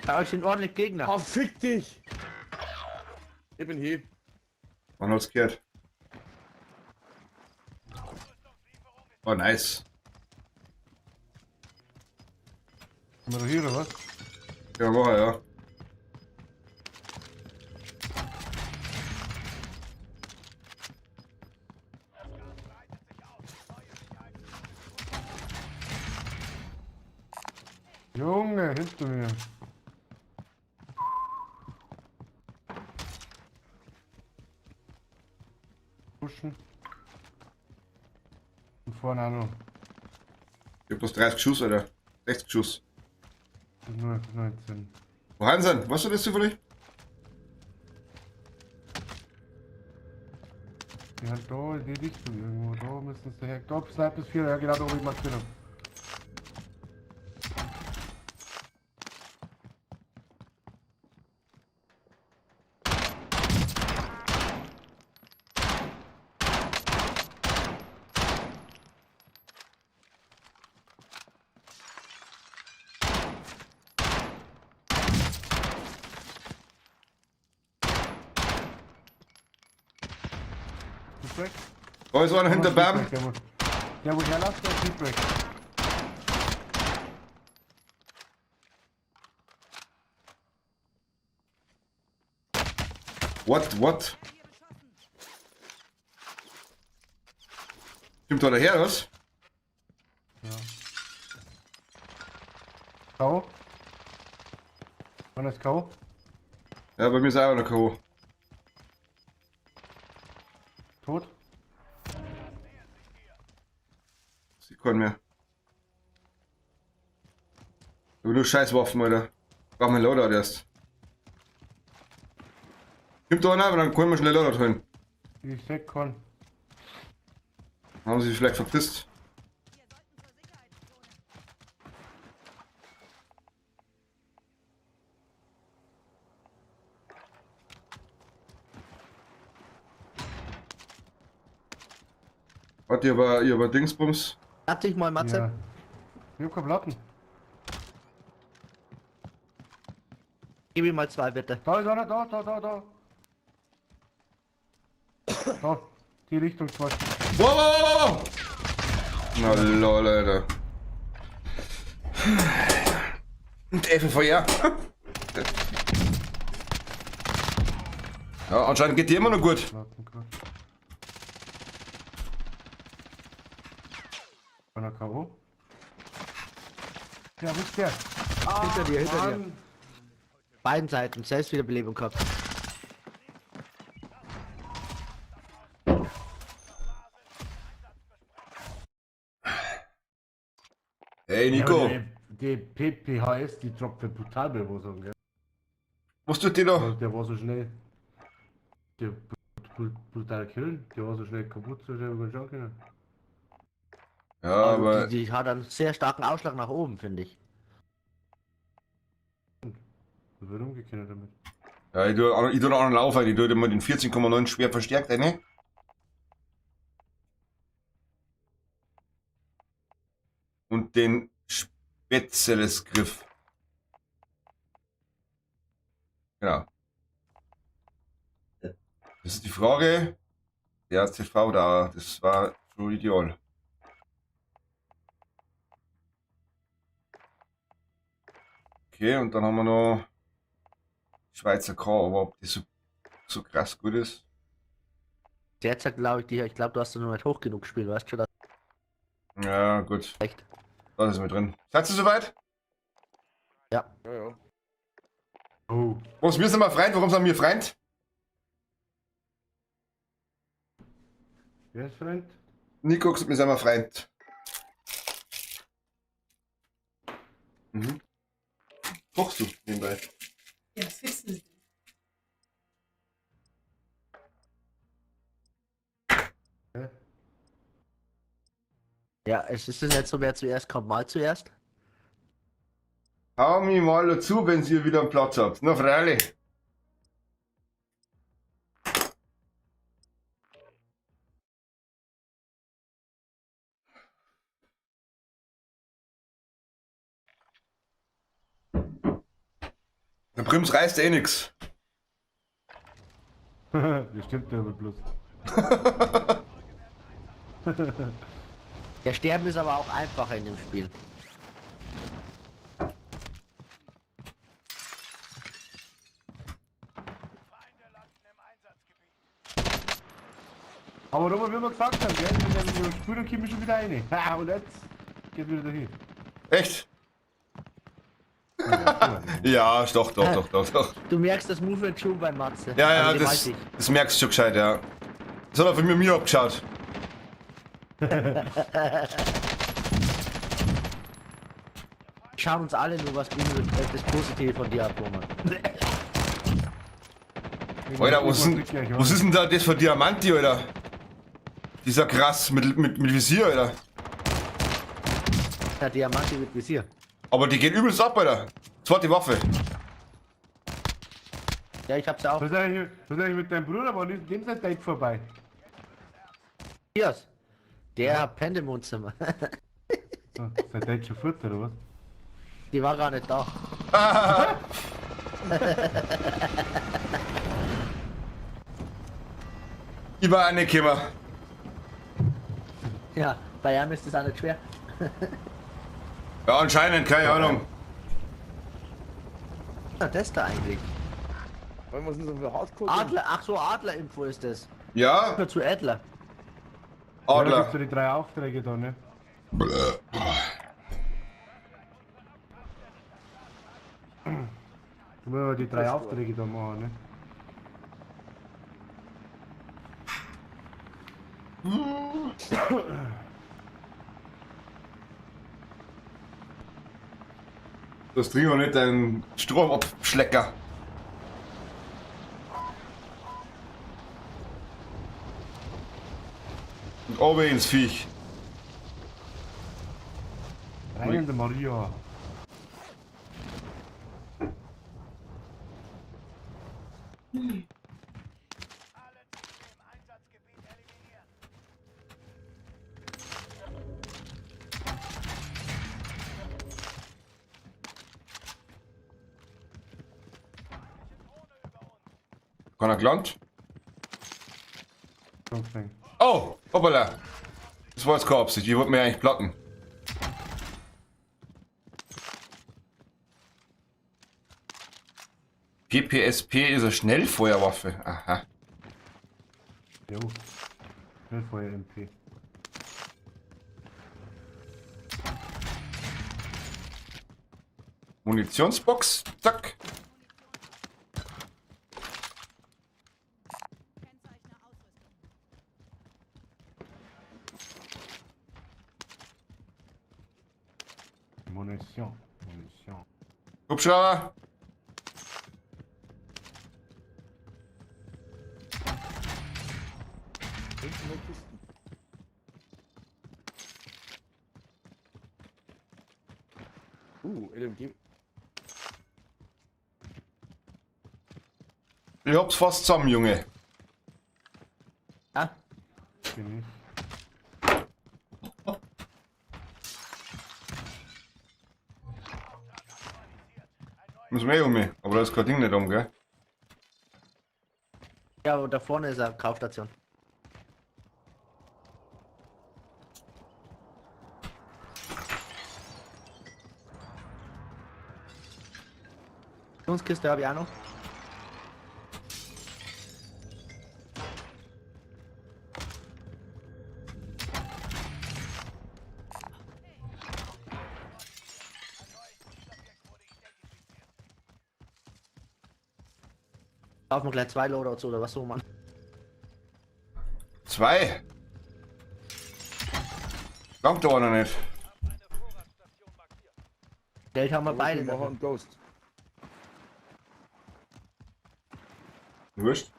Da sind ordentlich Gegner. Ah, fick dich! Ich bin hier. Man hat's gehört. Oh, nice. Sind wir da hier oder was? Ja, mach er, ja. Junge, hinter mir. vorne auch noch. Ich hab bloß 30 Schuss, Alter. 60 Schuss. Das ist nur 19. Wo haben sie denn? Weißt du das zufällig? Die sind da in die Richtung irgendwo. Da müssen sie her. Da, Sniper ist 4, ja genau da, wo ich markiert habe. Ist weg? Da ist einer hinter Bam. Der, wo herläuft, der ist weg. What, what? Kommt da daher, was? Ja. K.O. Wann ist K.O.? Ja, bei mir ist auch einer K.O. Tot? Sieht keinen mehr. Aber nur Scheißwaffen, Alter. Brauchen wir einen Loadout erst. Kommt da einer, aber dann können wir schnell Loadout holen. Ich seh keinen. Haben sie sich vielleicht verpisst. Warte, ich hab Dingsbums. Warte dich mal, Matze. Ja. Ich hab keine Platten. Gib ihm mal zwei, bitte. Da ist einer, da, da, da, da. Da, die Richtung zwei. Wow, wow, wow, wow! Na lol, Alter. Und FFVR. Ja, anscheinend geht die immer noch gut. Platten gerade. Einer K.O. Ja, wo ist der? Hinter dir, hinter dir. Mann. Beiden Seiten, Selbstwiederbelebung gehabt. Hey Nico, Ja, die PPHS, die droppt ja brutal bei Warzone, gell? was tut die da? Also der war so schnell. Der brutal killen, der war so schnell kaputt, so schnell wir schauen können. Ja, Also aber die hat einen sehr starken Ausschlag nach oben, finde ich. Da wird umgekehrt damit. ja, ich tue noch einen Lauf, ich tue immer den 14,9 schwer verstärkt, ne? Und den Spätzles-Griff. Genau. Das ist die Frage. Der CV da, das war schon ideal. Okay, und dann haben wir noch Schweizer K, aber ob das so krass gut ist. Derzeit glaube ich, die, ich glaube, du hast noch nicht hoch genug gespielt, weißt du schon, Ja, gut. recht. Da ist mit drin. Seid ihr soweit? Ja, ja. Oh. Warum wir sind wir Freund? Warum sind wir Freund? Wer ist Freund? Nico hat gesagt, wir sind wir Freund. Mhm. Kochst du nebenbei? Ja, was willst du denn? Hä? Ja, es ist nicht so, wer zuerst kommt, mal zuerst. Hau mich mal dazu, wenn ihr wieder einen Platz habt. Na, freilich. Der Prims reißt eh nix. Das stimmt ja aber bloß. Ja, sterben ist aber auch einfacher in dem Spiel. Aber nochmal, wie wir gesagt haben, gell? Wenn wir spielen, dann komme ich schon wieder rein. Ha, und jetzt geht wieder dahin. Echt? Ja, doch, doch, doch, doch, doch. Du merkst das Movement schon bei Matze. Ja, ja, Also, das, gewaltig. das merkst du schon gescheit, ja. Das hat er von mir abgeschaut. Schauen uns alle nur was das Positive von dir ab, Roman. Alter, was ist denn da das für Diamanti, Alter? Dieser krass mit Visier, Alter. Der Diamante mit Visier. Aber die geht übelst ab, Alter. Zweite Waffe. Ja, ich hab's auch. Was ist eigentlich mit deinem Bruder? Wann ist dem sein Date vorbei? Matthias. Der pennt im Wohnzimmer. So, sein Date schon fort, oder was? Die war gar nicht da. Ich war auch nicht gekommen. Ja, bei ihm ist das auch nicht schwer. Ja, anscheinend, keine Ahnung. Was ist das da eigentlich? Wollen wir sind so für Hardcore? Adler, ach so, Adler-Info ist das. Ja, Nur zu Adler. Ja, da Adler. gibt's ja die drei Aufträge da, ne? Du musst aber die drei Aufträge da machen, ne? Das trinken wir nicht, deinen Stromabschlecker. Und oben ins Viech. Rein in der Maria. Keiner gelangt? Okay. Oh, hoppala. Das war jetzt keine Absicht. Ich wollte mir eigentlich platten. PPSP ist eine Schnellfeuerwaffe. Aha. Jo. Schnellfeuer MP. Munitionsbox. Zack. Kennzeichner Ausrüstung. Munition. Munition. Hubschrauber. Hinten noch Kisten. LMG. Ich hab's fast zusammen, Junge. Ja? Bin ich. Müssen wir eh um mich. Aber da ist kein Ding nicht um, gell? Ja, und da vorne ist eine Kaufstation. Kiste habe ich auch noch. Kaufen wir gleich zwei Loadouts oder was so, Mann. Zwei. Langt aber noch nicht. Geld haben wir beide. Macher Dafür. und Ghost. Wurscht.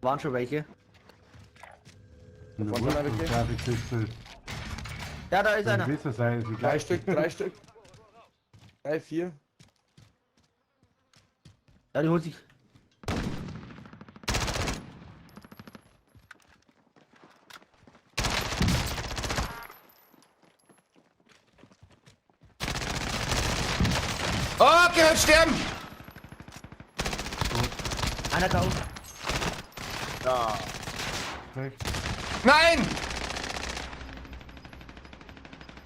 Waren schon welche. In der vorne Wurst welche? und Grafikkiste. Ja, da ist einer. Wisser sein, ist die Drei gleich. Stück, drei Stück. Drei, vier. Ja, die holt sich. Oh, geh sterben! Einer da oben. Rechts. Nein!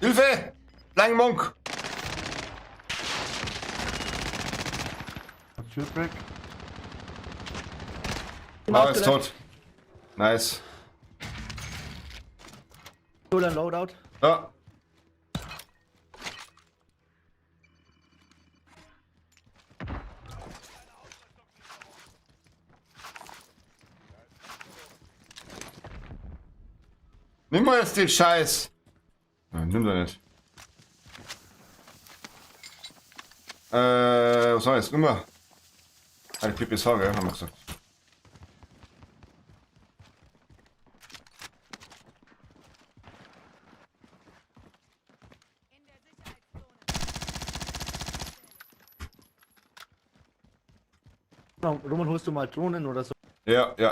Hilfe! Flying Monk! Hat Shipwreck. Ah, ist tot. Nice. Hol ein Loadout. Ja. Nimm mal jetzt den Scheiß. Ja, nimm doch nicht. Was war jetzt? Nummer? Eine PPSH, gell? Haben wir gesagt. In der Sicherheitszone. Roman, holst du mal Drohnen oder so? Ja. Ich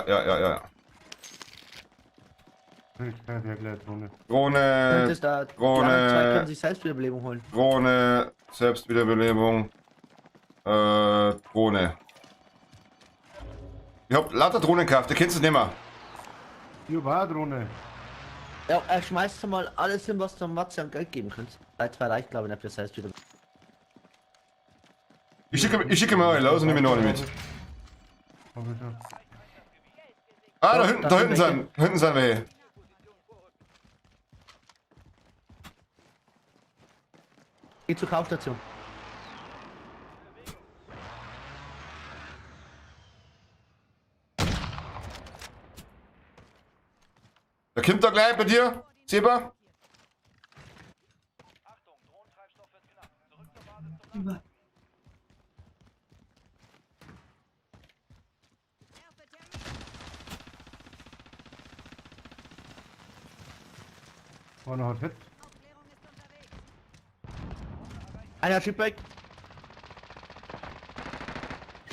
kann ja gleich Drohne. Drohne, Könntest da, die Drohne. anderen zwei können sich Selbstwiederbelebung holen. Drohne, Selbstwiederbelebung, Drohne. Ich hab lauter Drohnen gekauft, ihr kennt es nicht mehr. Ich hab auch eine Drohne. Ja, er schmeißt mal alles hin, was du Matze an Geld geben könntest. 3, 2 reicht, glaube ich, nicht für Selbstwiederbelebung. Ich schicke mal los und nehme noch eine mit. Hab ich schon. Ah, da Ja, hinten, da da sind hinten welche. sind, hinten sind welche. Geh zur Kaufstation. Da kommt da gleich bei dir, Seba. Über. Erster Termin. Einer hat Hit. Aufklärung ist unterwegs. Einer Shipwreck.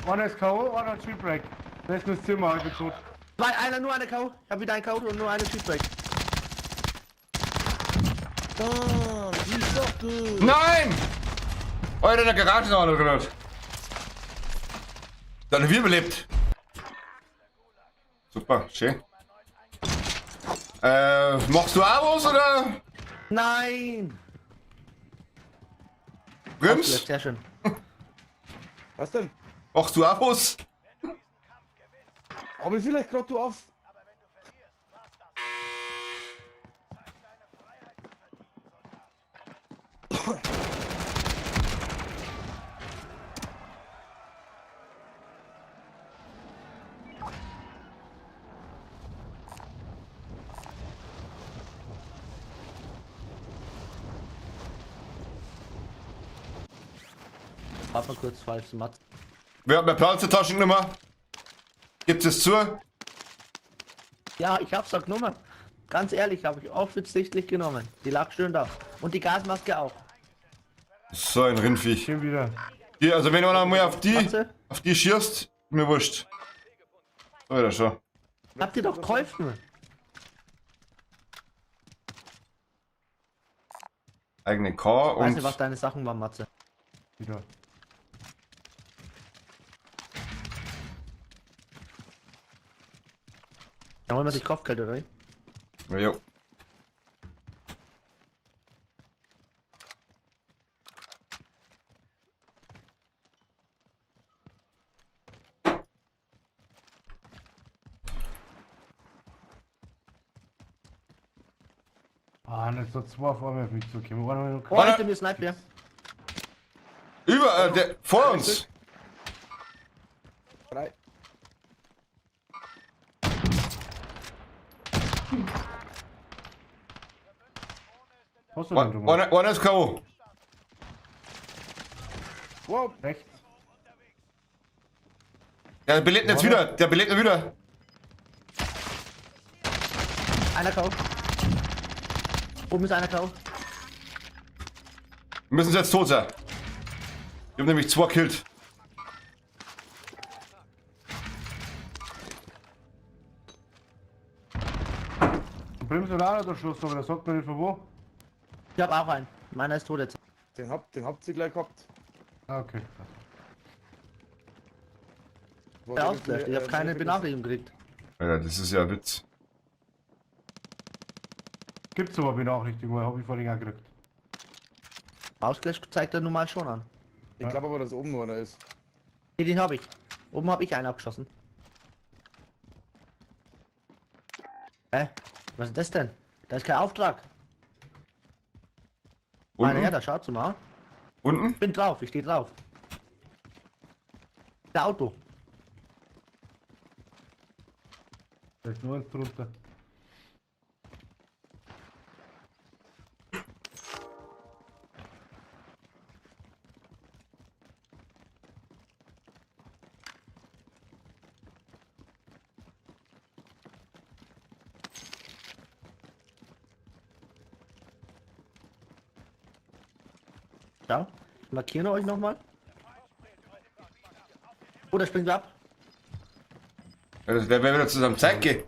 Einer ist K.O., einer hat Shipwreck. Der ist nur das Zimmer, ich bin tot. Zwei, einer, nur eine K.O. Ich hab wieder ein K.O. und nur eine Shipwreck. Ah, die Socke! Nein! Alter, in der Garage ist noch einer drin. Dann wir überlebt. Super, schön. Machst du auch was oder? Nein! Brims? Sehr schön. Was denn? Machst du auch was? Aber vielleicht gerade du auf. Warte mal kurz, falls Matze. Wer hat meine Platztaschennummer? Gibt es zu? Ja, ich hab's doch genommen. Ganz ehrlich, habe ich offensichtlich genommen. Die lag schön da. Und die Gasmaske auch. So ein Rindviech. Geh wieder. Die, also wenn einer mal Matze? auf die schießt, mir wurscht. Alter, schon. Habt ihr doch geholfen? Eigene K Ich weiß nicht, was und deine Sachen waren, Matze. Wieder. Dann holen wir sich Kopfgeld, oder wie? Jo. Ah, das ist so zwei vor mir auf mich zugekommen. Einer hat noch Oh, Warte. hinter mir Sniper. Über, der, vor uns. Drei. Hast du denn, Roman? Einer ist K.O. Wow, Rechts. Der belebt jetzt wieder. Der belebt jetzt wieder. Einer K.O. Oben ist einer K.O. Wir müssen jetzt tot sein. Ich hab nämlich zwei killt. Bremse oder auch noch der Schuss, aber der sagt mir nicht von wo. Ich hab auch einen. Meiner ist tot jetzt. den habt ihr gleich gehabt. Ah, okay. War Der der ausgelöscht. Ich mit, hab keine mit- Benachrichtigung gekriegt. Alter, das ist ja ein Witz. Gibt's aber Benachrichtigung, weil hab ich vorhin auch gekriegt. Ausgelöscht zeigt er nun mal schon an. Ich glaube aber, dass oben noch einer ist. Nee, den hab ich. Oben hab ich einen abgeschossen. Hä? Was ist das denn? Da ist kein Auftrag. Meine Unten? ja, da schaut mal. Unten? Ich bin drauf, ich stehe drauf. Der Auto. Da ist nur eins drunter. Da. Ich markiere euch nochmal. Oh, da springt ab. Ja, das wäre wieder zusammen Zeit gehen.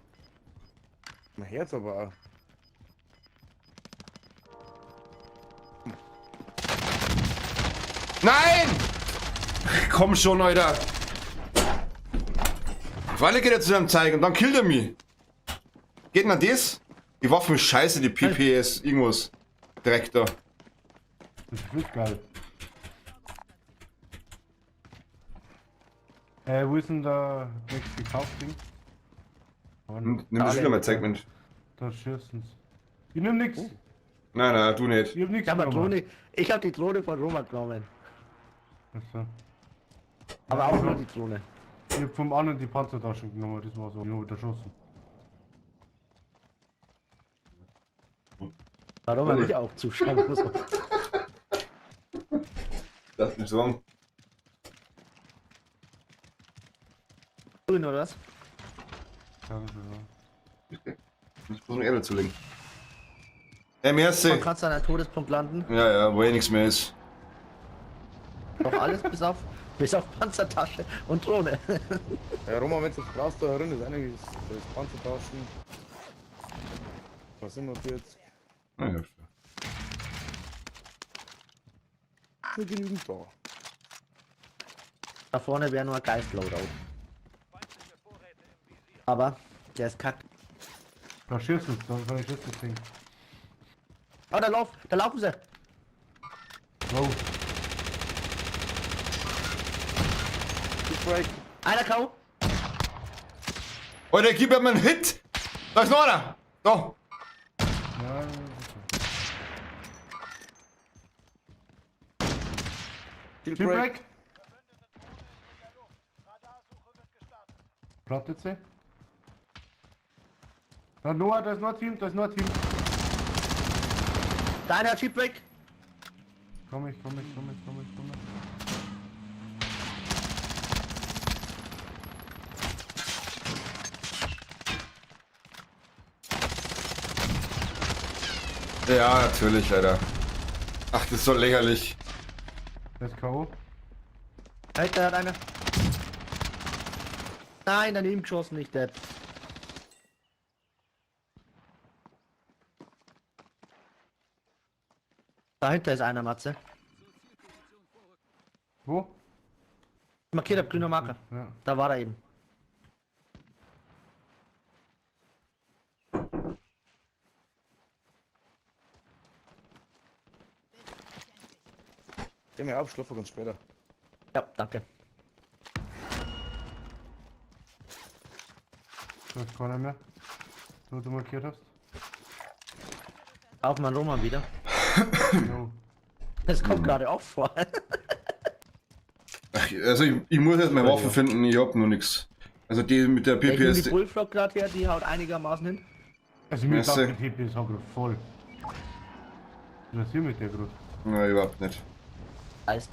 Mein Herz aber auch. Nein! Komm schon, Alter. Auf alle geht er zu seinem Zeigen und dann killt er mich. Geht denn an das? Die Waffen ist scheiße, die PPS, irgendwas. Dreck da. Das ist wirklich geil. Wo ist denn der nächste gekauft Ding? Nimm das wieder mal Zeig, Mensch. Da schießen's. Ich nehm nix. Nein, nein, du nicht. Ich hab nix Ich habe genommen. Drohne. Ich habe die Drohne von Roman genommen. Achso. Aber auch nur die Drohne. Ich hab vom anderen die Panzertaschen genommen, das war so. Ich hab erschossen. Warum man mich auch zuschauen muss. Das ist sagen. Grün oder was? Ja, das ist ja. Ich muss noch Erde zulegen. Ey, merci. Man kannst an einem Todespunkt landen. Ja, ja, wo eh nichts mehr ist. Doch alles bis auf Panzertasche und Drohne. Ja, Roman, wenn du das brauchst, da herin ist einiges. Da ist Panzertaschen. Was sind wir jetzt? Na ja. Nur genügend da. Da vorne wäre nur ein Geist-Loadout. Aber der ist kack. Da schießen's, da kann ich das Ding. Oh, da laufen sie. Wow. Break. Einer K.O. Alter, gib ihm einen Hit! Da ist noch einer! Da! Ja, okay. Kill Break. Break. Plattet sie. Da Noah, da ist noch ein Team, da ist noch ein Team. Da einer hat Sheepbreak. Komm ich, komm ich, komm ich, komm ich, komm ich. Ja, natürlich, Alter. Ach, das ist so lächerlich. Der ist K.O. Hey, da hat einer. Nein, daneben geschossen, nicht Depp. Dahinter ist einer, Matze. Wo? Markiert hab grüner Marker. Ja. Da war er eben. Geh mir auf, schlafen ganz später. Ja, danke. Da ist keiner mehr. So, du markiert hast. Auf mein Roman wieder. Jo. Das kommt gerade auch vor. Ach, also ich muss jetzt meine Waffe finden, ich hab noch nix. Also die mit der Ich nehme die PPS. Bullfrog gerade her, die haut einigermaßen hin. Also mir Merci. taugt die TPS auch grad voll. Was ist hier mit der grad? Nein, überhaupt nicht. Heißt.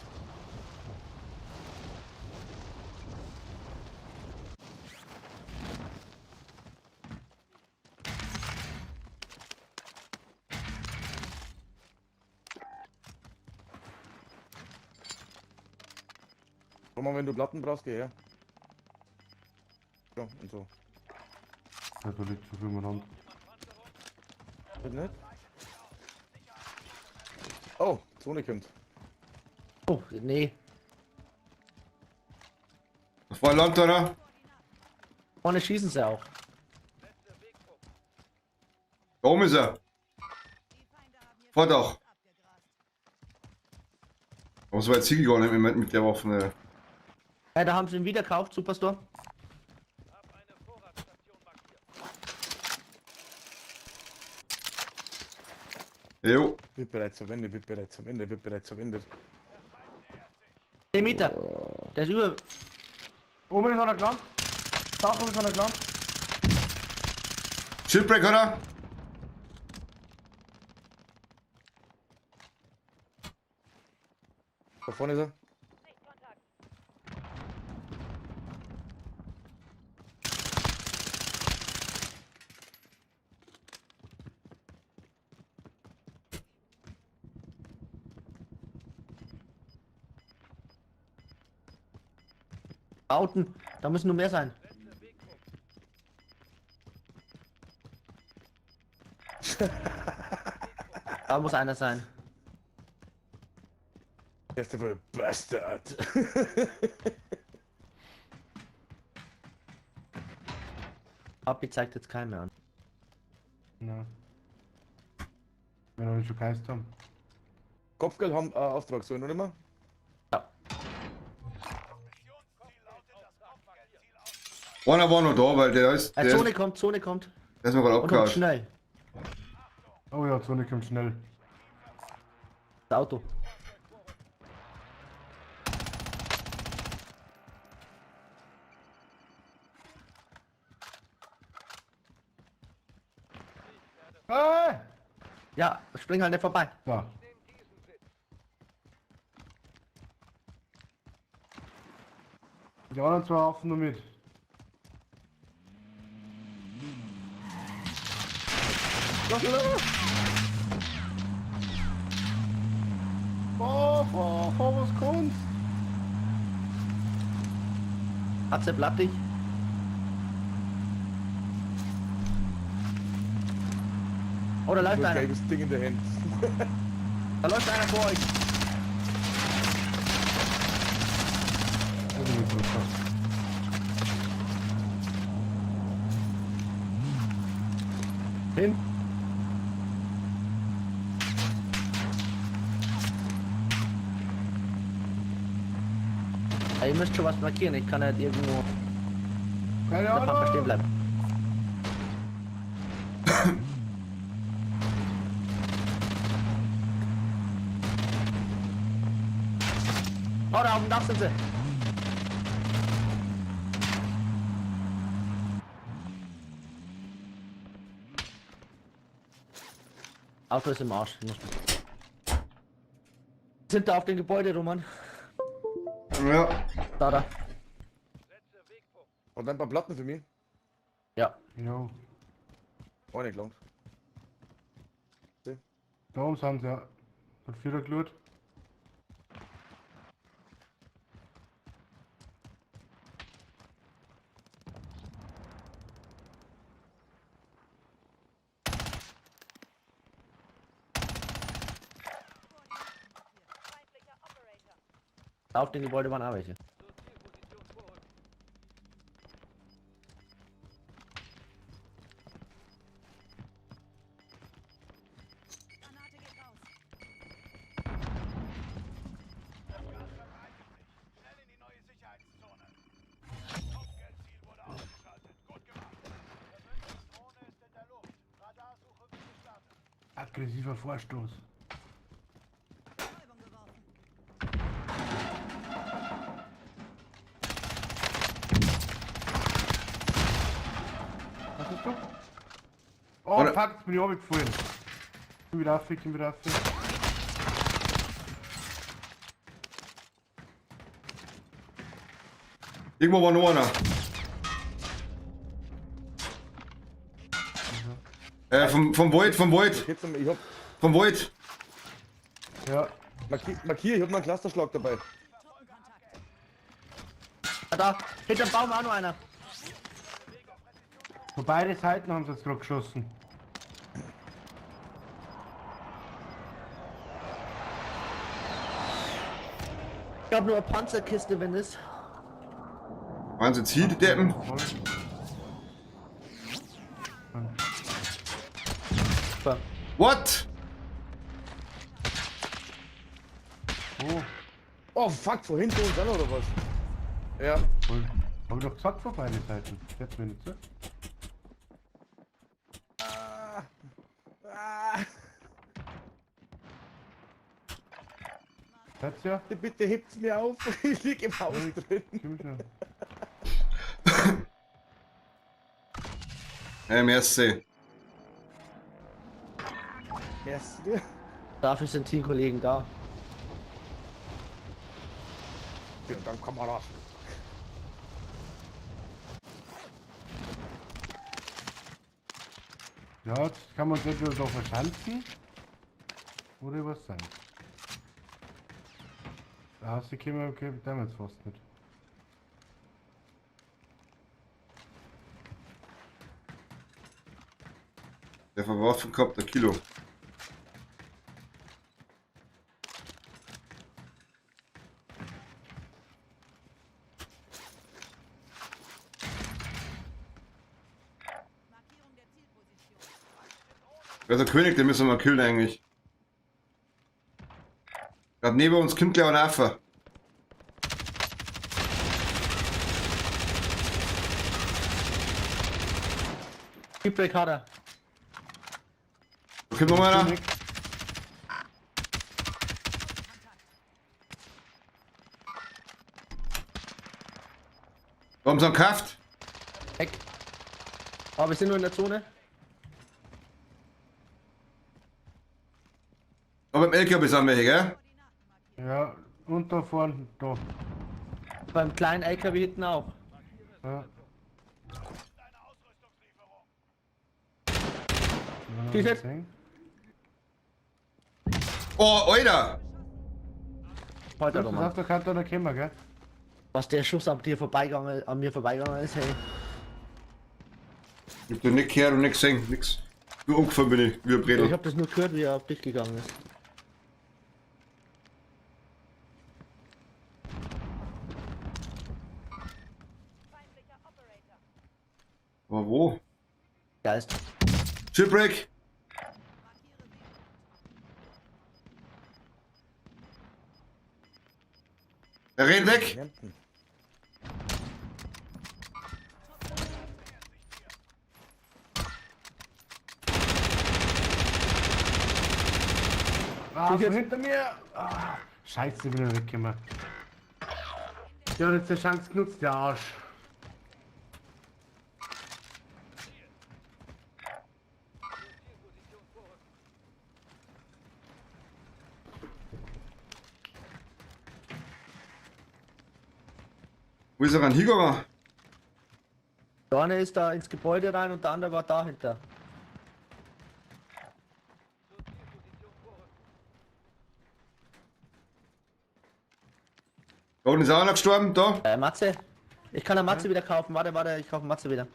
Roman, wenn du Platten brauchst, geh her. Ja, und so. Ja, da liegt zu viel umeinander. Bitte nicht? Oh, Zone kommt. Oh, nee. Das war Land, oder? Vorne schießen sie auch. Da oben ist er. Fahr doch. Aber so weit ziel ich gar nicht mit der Waffe. Ne. Ja, da haben sie ihn wieder gekauft, Superstore. Jo. Wird bereits verwendet, wird bereits verwendet, wird bereits verwendet. 10 Meter. Der ist über. Oben ist einer gelandet. Da oben ist einer gelandet. Shipwreck, oder? Da vorne ist er. Bauten. Da müssen nur mehr sein. Da muss einer sein. Erste wohl Bastard. Papi zeigt jetzt keinen mehr an. Na. Wenn wir nicht schon geheißt haben. Kopfgeld haben Auftrag, soll ich noch nicht mehr? Ja. Einer war noch da, weil der ist. Der Zone ist, kommt, Zone kommt. der ist mir gerade Und kommt abgehauen. schnell. Oh ja, Zone kommt schnell. Das Auto. Ah! Ja, spring halt nicht vorbei. Da. Die anderen zwei Haufen nur mit. Oh, oh, oh, was kommt? Atze, blatt dich. Oh, da läuft Nur ein einer. gelbes Ding in der Hand. Da läuft einer vor euch. Also mit drüber. Hin. Ja, ihr müsst schon was markieren. Ich kann halt irgendwo Keine in der Pampa stehen Ahnung. bleiben. Oh, da auf dem Dach sind sie. Auto ist im Arsch. Ich muss- Sind da auf dem Gebäude, Roman? Ja. Da, da. Und dann ein paar Platten für mich. Ja. Jo. Auch nicht gelangt. Da oben sind sie ja. Hat Vierer geschaut. Feindlicher Operator. Auf dem Gebäude waren auch welche. Granate geht raus. Aggressiver Vorstoß. Betäubung geworfen. Was ist du? Oh Oder- fuck, jetzt bin ich runtergefallen. Komm wieder auf, komm wieder auf. Irgendwo war noch einer. Vom Wald, vom Wald, Jetzt, ich hab, vom Wald. Ja. markier, ich hab noch einen Clusterschlag dabei. Truppenkontakt. Ah, da, hinterm Baum war auch noch einer. Von beide Seiten haben sie jetzt gerade geschossen. Ich hab nur eine Panzerkiste, wenn es. Waren sie jetzt hier, die Deppen? Voll. Super. What? Oh, Oh fuck, von hinten uns an oder was? Ja. voll. Hab ich doch gesagt, von beide Seiten. Jetzt mir nicht zu. Ah. Seid ihr? Bitte, bitte hebt's mir auf. Ich lieg im Haus drin. Komm schon. Merci. Merci. Dafür sind Teamkollegen da. Vielen Dank, Kamerad. Ja, jetzt kann man uns entweder da verschanzen oder was sein. Da hast du gekommen, okay, damals fast nicht. Der verworfen gehabt, ein Kilo. Markierung der Zielposition. Der ist der König, den müssen wir mal killen eigentlich. Gerade neben uns kommt gleich ein Affe. Feedback hat er. Da kommt noch mal einer. König. Warum so ein Kraft? Weg. Aber wir sind nur in der Zone. Aber beim LKW sind wir hier, gell? Ja, und da vorne, da. Beim kleinen LKW hinten auch. Ja. Schieß jetzt. Oh, Alter! Heute Das aber Mann. auf der Kante noch kommen, gell? Was der Schuss an dir vorbeigegangen, an mir vorbeigegangen ist, hey. Ich hab den nicht gehört und nicht gesehen, nix. Nur umgefallen bin ich, wie ein Bredel. Ich hab das nur gehört, wie er auf dich gegangen ist. Feindlicher Operator. Aber wo? Geist. Shipwreck! Markiere Wegpunkt. Er rennt weg! Hinten. Ah, von hinter mir! Ah, Scheiße, ich bin ich weggekommen. Der hat jetzt die Chance genutzt, der Arsch. Wo ist er ran hingegangen? Der eine ist da ins Gebäude rein und der andere war dahinter. Da unten ist auch einer gestorben, da. Matze? Ich kann der Matze wieder kaufen. Warte, warte, ich kaufe Matze wieder.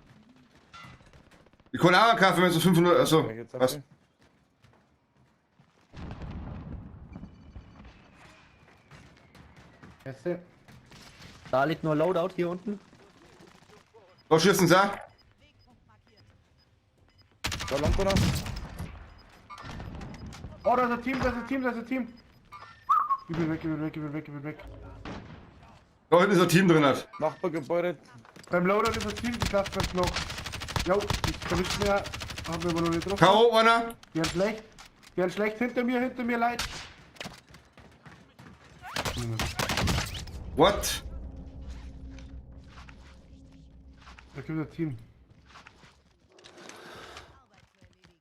Ich kann auch einen kaufen, wenn so 500, also, Ja, jetzt was? ab. Scheiße. Da liegt nur Loadout hier unten. Da schießen sie auch. Wegpunkt markiert. Da langt einer. Oh, da ist ein Team, da ist ein Team, da ist ein Team. Ich bin weg, ich bin weg, ich bin weg, ich bin weg. Da hinten ist ein Team drin. Hat. Nachbargebäude. Beim Loadout ist ein Team, die Klasse bleibt noch. Jo, ich erwischt mir. Haben wir aber noch nicht drauf. K.O. einer. Die haben schlecht. Die haben schlecht hinter mir, leid. What? Da kommt ein Team. Arbeit zu erledigen.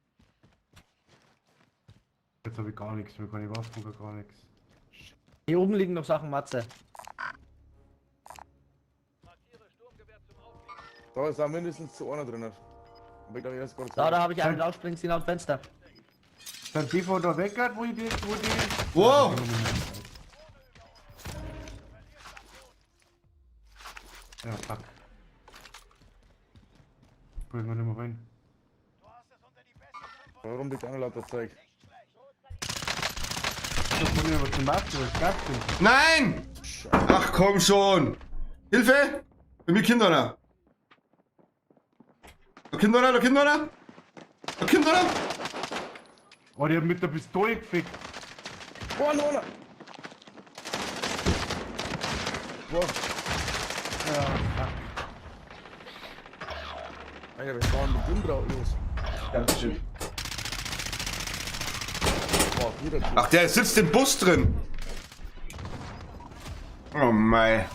Jetzt habe ich gar nichts mehr, keine Waffen, gar nichts. Hier oben liegen noch Sachen, Matze. Da ist auch mindestens zu einer drin. Aber ich glaube, ich gerade Da, da habe ich einen rausspringen sehen aus dem Fenster. Sind die von da weg, wo ich die, wo die. Wow! Ja, fuck. Bringen wir nicht mehr rein. Warum liegt einer lauter Zeug? Da kann ich aber zum Markt, was Gas denn? Nein! Ach komm schon! Hilfe! Bei mir Kinder einer. Da kommt einer, da kommt einer! Da kommt einer! Oh, die haben mit der Pistole gefickt. Boah, noch einer! Boah, Ja, fuck. Alter, was war denn mit dem drauf los? Dankeschön. Boah, wieder Typ. Ach, der sitzt im Bus drin. Oh mei.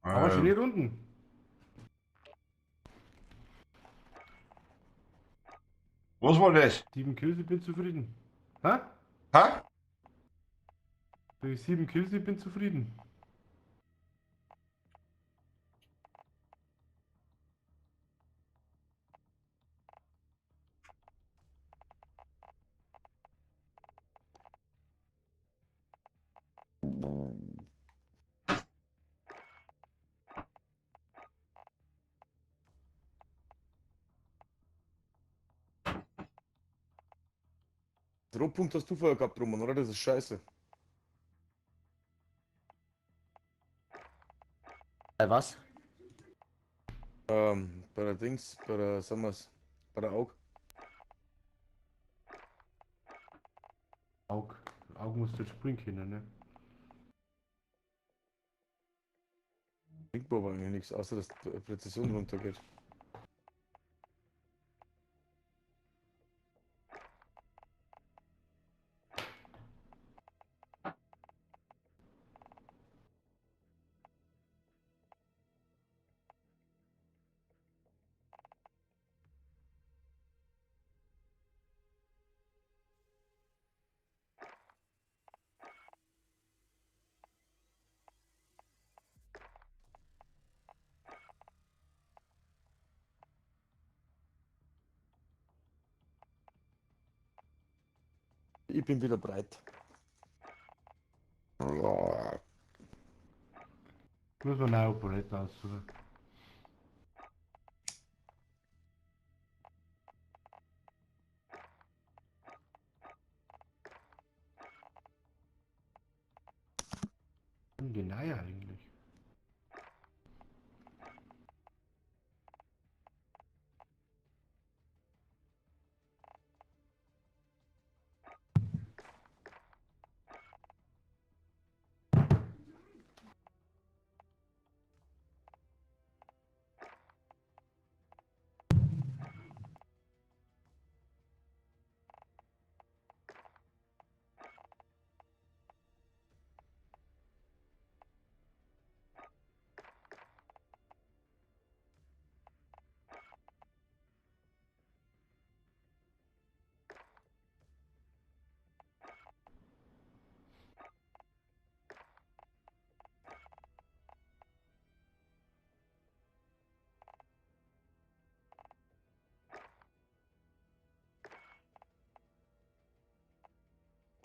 Aber schon hier unten. Was war das? 7 Kills, ich bin zufrieden. Hä? Ha? Die 7 Kills, ich bin zufrieden. Rotpunkt hast du vorher gehabt, Roman, oder? Das ist scheiße. Bei was? Bei der Dings, bei der, sagen wir's, bei der Aug. Aug. Aug musst du jetzt springen können, ne? Bringt mir aber eigentlich nichts, außer dass die Präzision runtergeht. Ich bin wieder breit. Muss man auch Palette aussuchen. Genau eigentlich.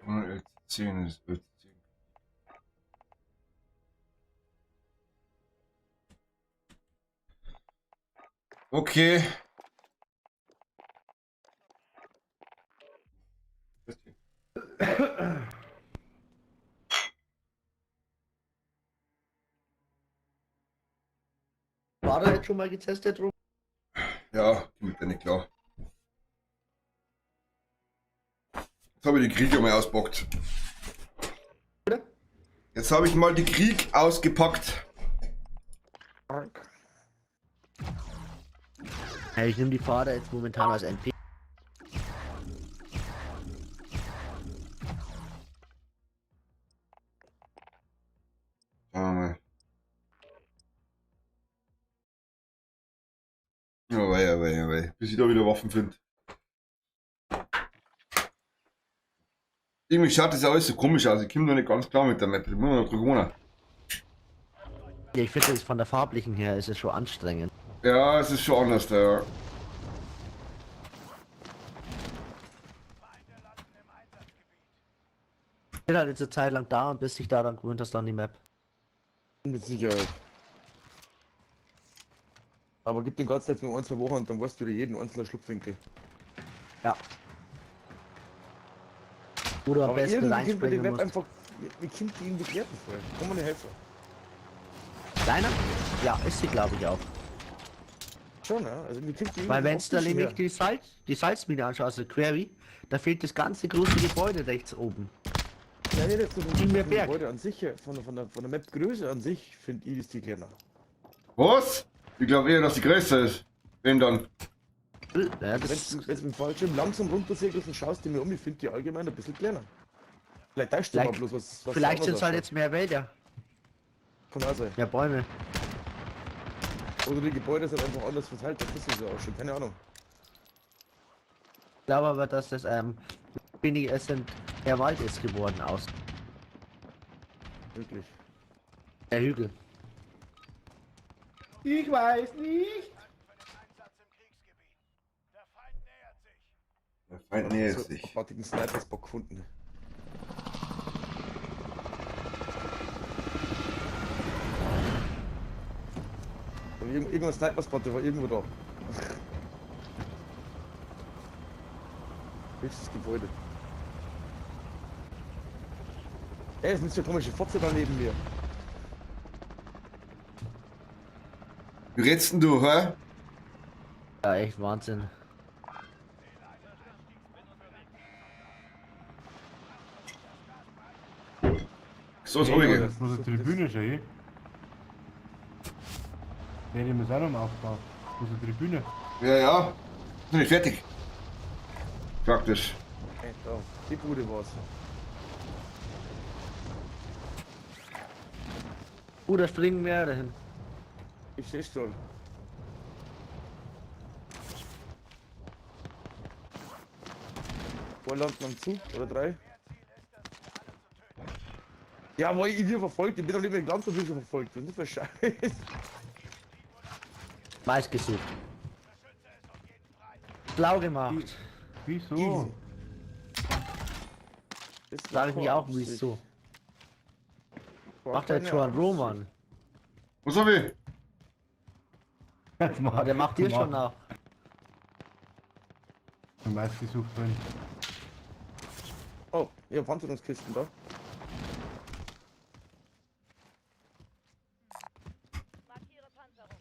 LC10 ist LC10. Okay. War da jetzt schon mal getestet, Rum? Ja, mit der nicht klar. Jetzt habe ich die Krieg einmal auspackt. Bitte? Jetzt habe ich mal die Krieg ausgepackt. Ja, ich nehme die Fahrer jetzt momentan als NP. Schauen wir mal. Ja, wei, ja, wei, ja, wei. Bis ich da wieder Waffen finde. Irgendwie schaut das ja alles so komisch aus. Ich komme noch nicht ganz klar mit der Map. Ich muss noch drüber. Ja, ich finde es von der farblichen her ist es schon anstrengend. Ja, es ist schon anders da. Ja. Ich bin halt jetzt eine Zeit lang da und bis sich daran gewöhnt hast an die Map. Mit Sicherheit. Aber gib den ganzen jetzt nur ein, zwei Wochen und dann weißt du wieder jeden einzelnen Schlupfwinkel. Ja. Wo du am Aber besten irgendwie kommt mir die reinspringen Map musst. einfach. Mir kommt die irgendwie werten vor. Kann man nicht helfen. Deiner? Ja, ist sie glaube ich auch. Schon, ja? Also mir kommt die Weil irgendwie wenn du da optisch nämlich her. die Salzmine anschaust, also Query, da fehlt das ganze große Gebäude rechts oben. Ja, nee, das ist Viel mehr vom Berg. Gebäude an sich, von der Map-Größe an sich, finde ich, ist die kleiner. Was? Ich glaube eher, dass die größer ist. Wenn dann. Ja, das Wenn du mit dem Fallschirm langsam runtersegelst und schaust dir mir um, ich finde die allgemein ein bisschen kleiner. Vielleicht täuscht du Vielleicht- mal bloß was. Was vielleicht anders sind es halt ausschaut. jetzt mehr Wälder, Kann auch sein. mehr Bäume. Oder die Gebäude sind einfach anders verteilt, das ist so ausschaut, keine Ahnung. Ich glaube aber, dass das weniger es sind, mehr Wald ist geworden aus. Wirklich. Der Hügel. Ich weiß nicht. Der Feind nähert So, sich. abartigen Sniper-Spot gefunden. Und irgendein Sniper-Spot, der war irgendwo da. Höchstes Gebäude. Ey, das ist eine komische Fotze da neben mir. Wie redst denn du, hä? Ja, echt Wahnsinn. So ist Hey, ruhig. Das ist bloß eine Tribüne schon, eh? Nee, die müssen auch noch mal aufbauen. Bloß eine Tribüne. Ja, ja. Ist noch nicht fertig. Praktisch. Ey, da, die Bude war's. Da springen mehrere hin. Ich steh schon. Vor landen am Zug oder drei. Ja, wo ich hier verfolgt, ich bin doch nicht mit dem ganzen Fischer verfolgt. Was ist das für Scheiß? Mais gesucht. Blau gemacht. Wieso? Das Sag ich mich auch, wieso. Macht der jetzt schon einen Roman. Was hab ich? Jetzt Aber der macht dir schon nach. Zum Mais gesucht drin. Oh, ich hab Panzerungskisten da. Markiere Panzerung.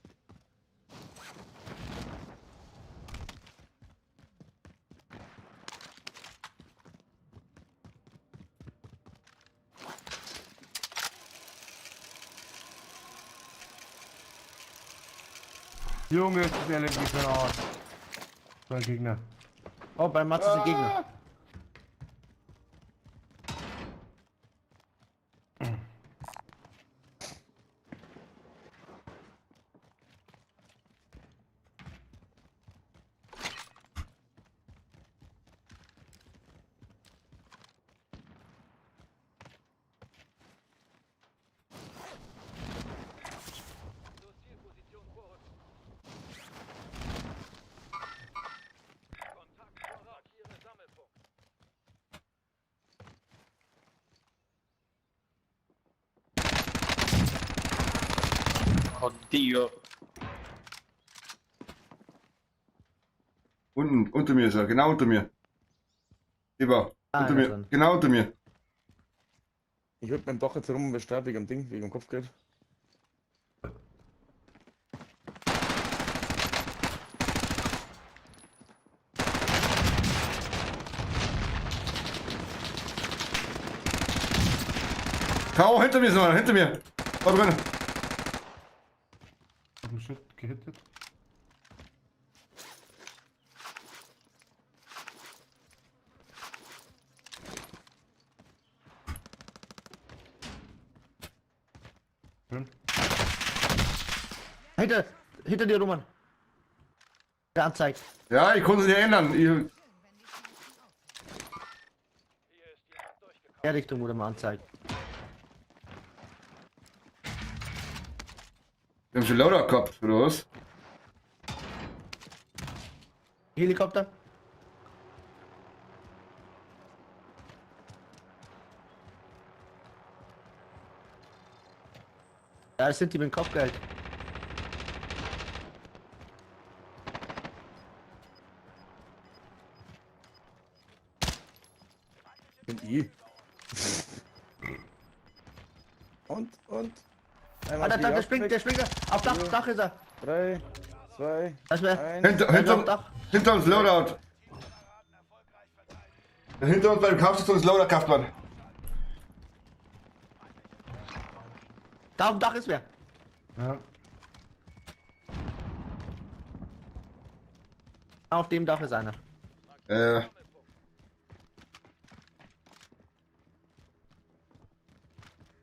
Junge, ist das LMG für ein Arsch. So ein Gegner. Oh, bei Mats ist ein Gegner. Oddio. Unten, unter mir ist er, genau unter mir. Lieber, Ah, unter ja, mir, drin. genau unter mir. Ich hüpf beim Dach jetzt rum und bestrafe wegen dem Ding, wegen dem Kopfgeld. K.O. hinter mir ist noch einer, hinter mir. Da drin. Hab einen Shit gehittet. Schön. Hinter, hinter dir, Roman. Der anzeigt. Ja, ich konnte es nicht ändern. Ich, Der Richtung, wo der mal anzeigt. wir haben schon Loader gehabt, oder was? Helikopter. Ja, das sind die mit dem Kopfgeld. Bin ich. Und. Einmal Ah, da, da, der die springt, der springt. Auf Dach, Dach ist er. 3, 2, Das wär, 1. Hinter, auf hinter, Dach. hinter uns Loadout. Hinter uns bei dem Kampfstation ist Loadout gehabt worden. Da auf dem Dach ist wer. Ja. Auf dem Dach ist einer.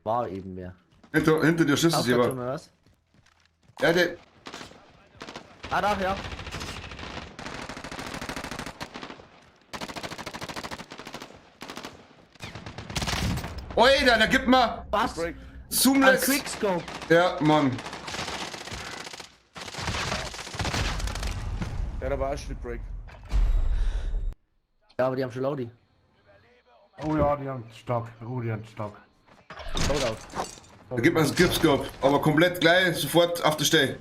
War eben wer. Hinter dir schießt es Kampfstation jemand. oder was? Ja, der, Ah, Dach, ja. Oi, da gib mal Was? Break. Ein Zoomless. Quickscope. Ja, Mann. Ja, da war auch Shit Break. Ja, aber die haben schon Lodi. Oh ja, die haben stark. Oh, die haben stark. Loadout. Da gibt man das Gripscope, aber komplett gleich, sofort auf der Stelle.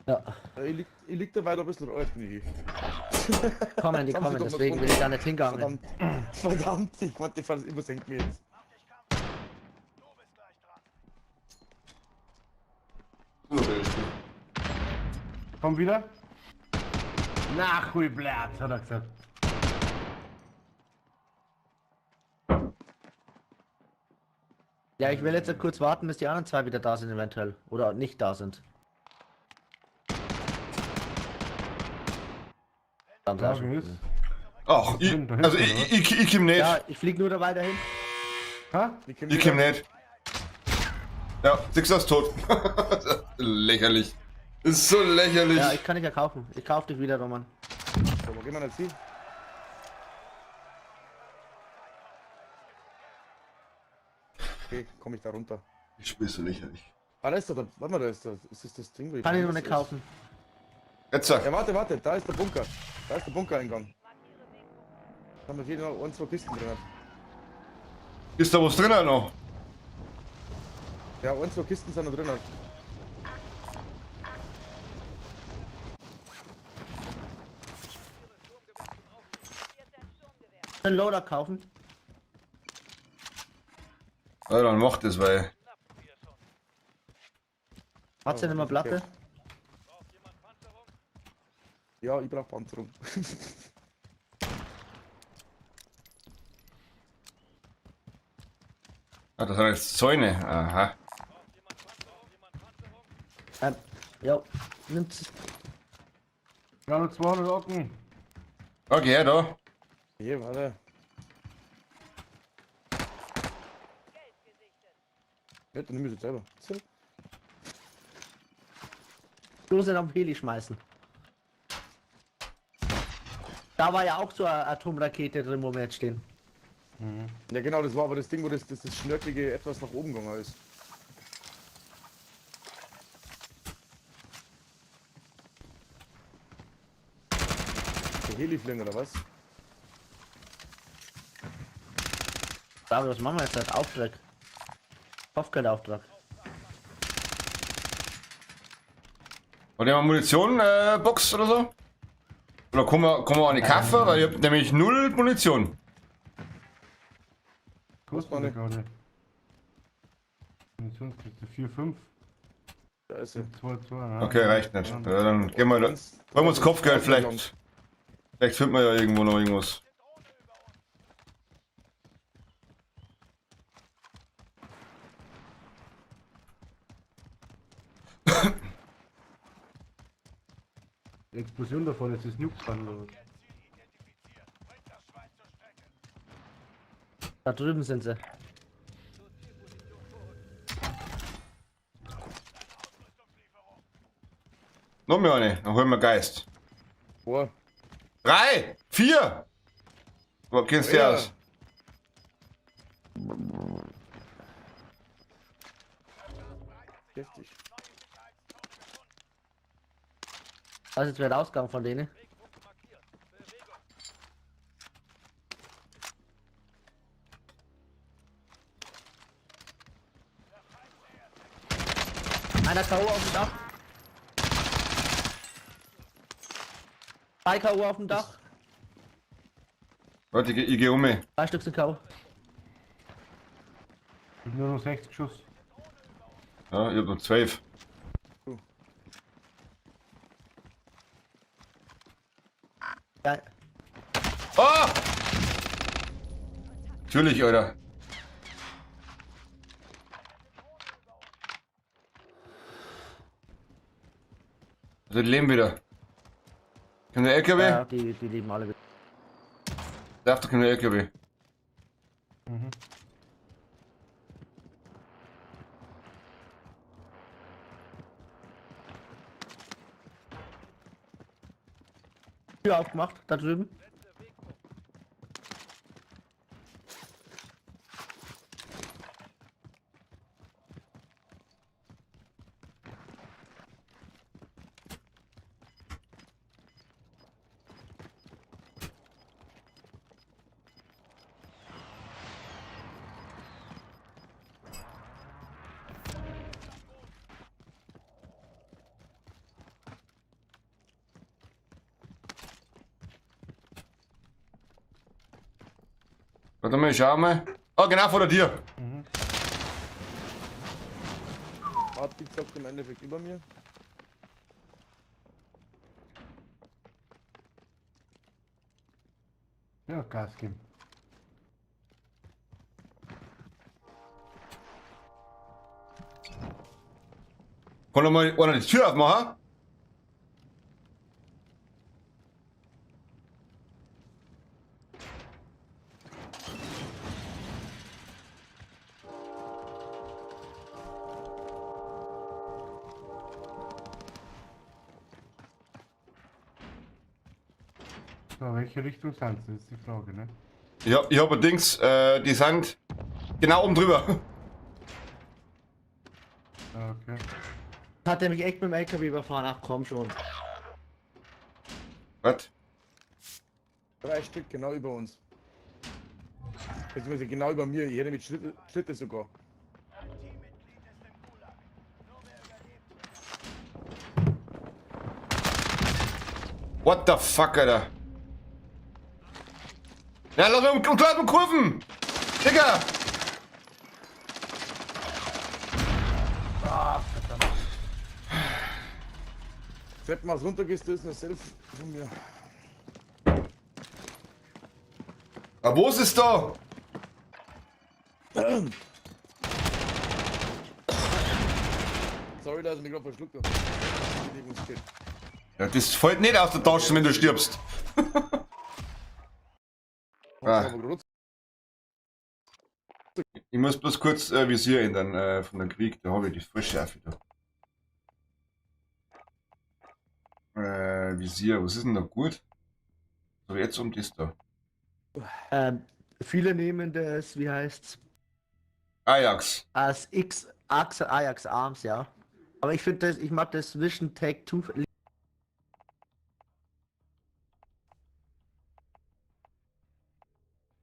Ja. Ich lieg da weiter ein bisschen. Oh, jetzt bin ich hier. Kommen, die Jetzt haben sie kommen, doch noch deswegen bin ich da nicht hingegangen. Verdammt, verdammt, ich wollte ich übersenkt mir jetzt. So, der ist gut. Komm wieder. Nach, hui, blöd, hat er gesagt. Ja, ich will jetzt kurz warten, bis die anderen zwei wieder da sind eventuell. Oder nicht da sind. Dann sag Frage ich. ist. Ach, ich, also ich komm nicht. Ja, ich flieg nur da weiter hin. Ha? Die kommen Ich wieder. komm nicht. Ja, Sixer ist tot. Lächerlich. Ist so lächerlich. Ja, ich kann dich ja kaufen. Ich kauf dich wieder, Roman. So, wo gehen wir denn jetzt hin? Okay, komm ich da runter. Ich spiel so lächerlich. Ah, da ist der, warte mal, da ist der, ist das das Ding, wo ich Kann ich noch das nicht ist? kaufen. Jetzt Ja, sag. warte, warte, da ist der Bunker. Da ist der Bunkereingang. Da haben wir hier noch ein, zwei Kisten drin. Ist da was drin noch? Ja, ein, zwei Kisten sind noch drin. Einen Loader kaufen. Ja, dann mach das, weil. Hat's denn immer Platte? Ja, ich brauch Panzerung. Ah, das sind jetzt Zäune. Aha. Ja, nimmt's. Ja, noch 200 Ocken. Okay, ja, da. Hier, warte. Ja, dann nimm ich das selber. So. Bloß nicht am Heli schmeißen. Da war ja auch so eine Atomrakete drin, wo wir jetzt stehen. Ja, genau, das war aber das Ding, wo das Schnörkelige etwas nach oben gegangen ist. Der Helifling oder was? David, was machen wir jetzt? Halt? Auftrag. Kopfgeldauftrag. Hat jemand Munition, Box oder so? Oder kommen wir an die Kaffe? Weil ich hab nämlich null Munition. Kostet meine? gerade. Munitionskiste 4, 5, Da ist sie. 2, 2. Ja. Okay, reicht nicht. Ja, dann gehen wir da. Eins, Holen wir uns Kopfgeld, drei, vielleicht. Vielleicht finden wir ja irgendwo noch irgendwas. Die Explosion davon ist das Nuke-Bundle. Da drüben sind sie. Noch mehr eine, dann holen wir Geist. Boah. 3, 4! Wo kennst du Ja. aus? Heftig. Da ist jetzt wieder der Ausgang von denen. Einer K.O. auf dem Dach. Zwei K.O. auf dem Dach. Warte, ich geh um mich. Zwei Stück sind K.O. Ich hab nur noch 60 Schuss. Ja, ich hab noch 12. Ja, Oh! Natürlich, Alter. Also, die leben wieder. Kommt der LKW? ja, die leben alle wieder. Darf doch kein LKW. Mhm. Tür aufgemacht, da drüben. Warte mal, ich schau mal. Ah, genau vor der Tür. Mhm. Hat wie gesagt im Endeffekt über mir. Ja, Gas geben. Kann noch mal einer die Tür aufmachen? So, welche Richtung sind sie? Ist die Frage, ne? Ich hab ein Dings, die sind genau oben drüber. Ah, okay. Hat er mich echt mit dem LKW überfahren? Ach komm schon. Was? Drei Stück genau über uns. Beziehungsweise genau über mir. Ich hätte mit Schritte, Schritte sogar. What the fuck, Alter? Ja, lass mal lass mal Kurven! Digga! Treppen was runtergehst, das ist eine Self von mir. Aber wo ist es da? Sorry, dass ich mich gerade verschluckt habe. Bewegungskit. Ja, das fällt nicht aus der Tasche, wenn du stirbst. Ah. Ah. Ich muss bloß kurz Visier ändern von der Krieg, da habe ich die Vollschärfe da. Visier, was ist denn da gut? So, jetzt um das da. Viele nehmen das, wie heißt's? Ajax. Als X Axe Ajax Arms, ja. Aber ich finde das, ich mag das Vision Tag 2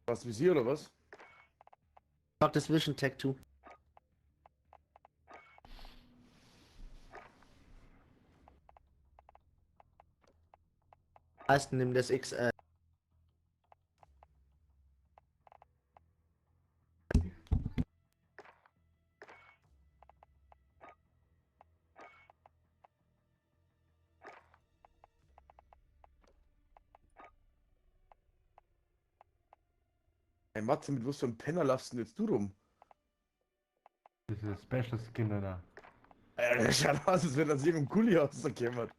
Was, Visier oder was? Ich mag das Vision Tag 2. Meisten nehmen das X, Ey, Matze, mit was für einem Penner laufst denn jetzt du rum? Das ist ein Special Skin, Alter. Alter, das schaut aus, als wenn das irgendein Kuli rausgekommen.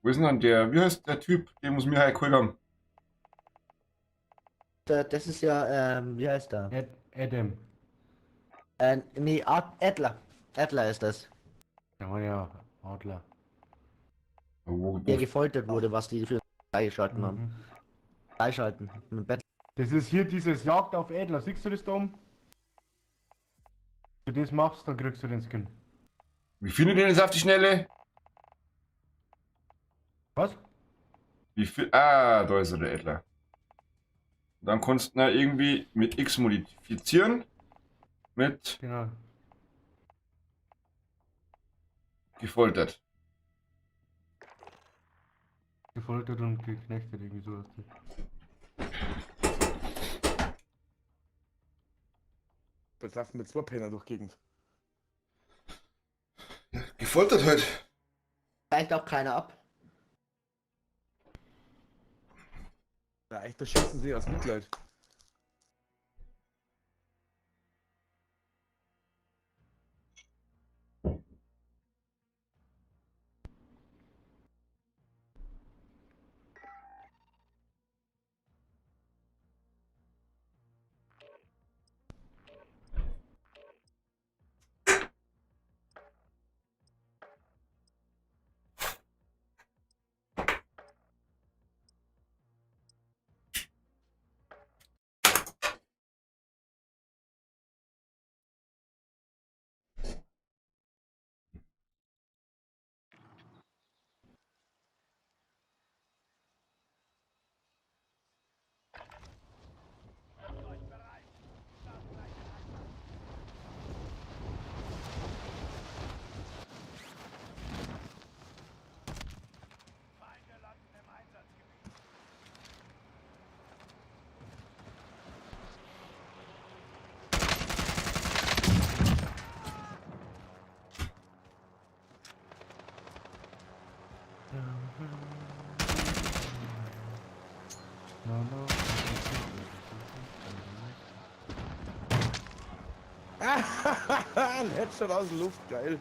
Wo ist denn dann der, wie heißt der Typ, den muss mir heute geholt haben? Das ist ja, wie heißt der? Ed Adam. Nee, Adler. Adler ist das. Der war ja Adler. Wo, Der wo, gefoltert wurde, was die für freigeschalten haben. Mhm. Freischalten. Mit dem Bett. Das ist hier dieses Jagd auf Adler. Siehst du das da oben? Wenn du das machst, dann kriegst du den Skin. wie findet ihr den jetzt auf die Schnelle? Was? Wie viel? Ah, da ist er, der Adler. Dann kannst du ihn irgendwie mit X modifizieren. Mit Genau. gefoltert. Gefoltert und geknechtet, irgendwie sowas. Jetzt laufen mit zwei Penner durch die Gegend. Gefoltert halt. Reicht auch keiner ab. Ja, echt, da schießen sie aus Mitleid. Ein Headshot aus der Luft, geil.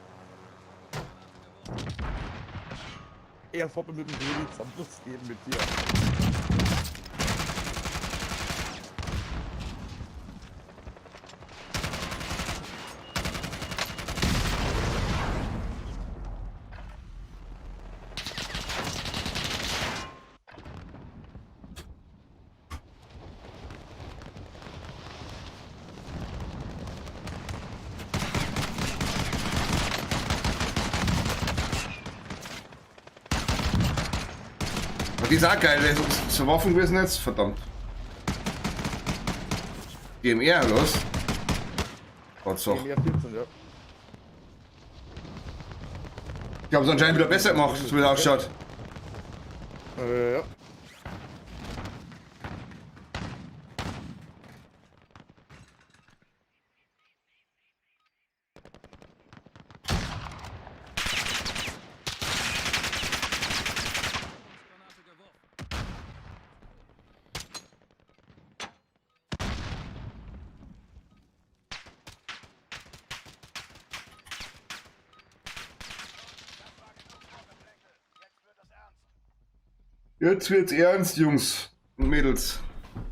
Er fährt mit dem Heli zusammen geben mit dir. Die ist auch geil, der ist so Waffen gewesen jetzt, verdammt. GMR, los. Gott. GMR 14, ja. Die haben es anscheinend wieder besser gemacht, so wie es ausschaut. Ja. Jetzt wird's ernst, Jungs und Mädels.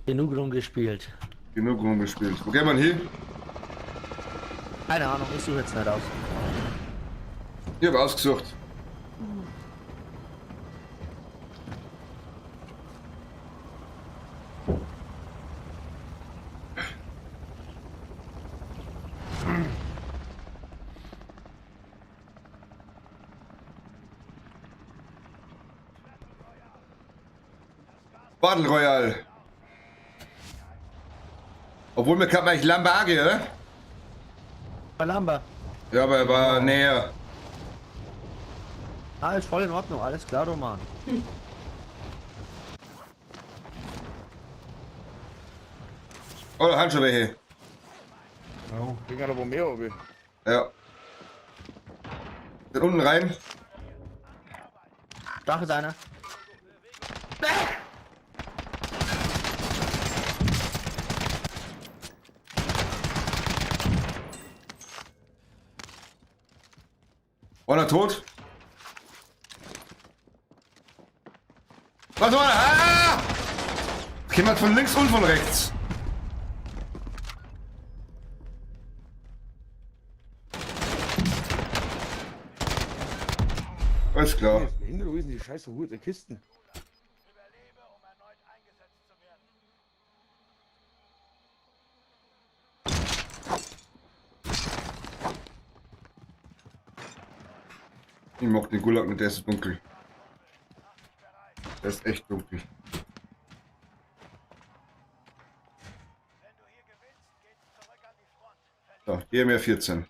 Genug rumgespielt. Genug rumgespielt. Wo gehen wir denn hin? Keine Ahnung, ich suche jetzt nicht aus. Ich hab ausgesucht. Battle Royale. Obwohl mir kam eigentlich Lambage, oder? Lamba. Ja, aber er war näher. Ah, ist voll in Ordnung, alles klar, Roman. Oh, da haben schon welche. Oh. Kriegen aber mehr, aber. Ja. Dann unten rein. Dach ist einer. Einer tot. Was war da? Ah! Jemand von links und von rechts. Alles klar. Wo ist denn die scheiße Hut der Kisten? Ich mag den Gulag nicht, der ist dunkel. Der ist echt dunkel. So, GMR 14.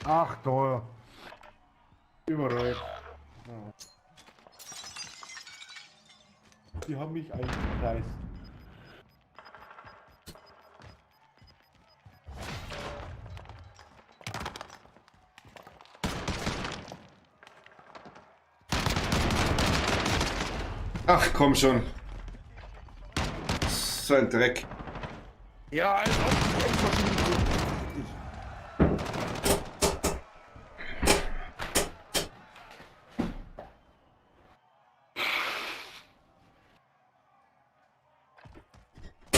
Ach, da. Überall. Ja. Die haben mich eingekreist. Ach, komm schon. So ein Dreck. Ja, als ob ich extra schon.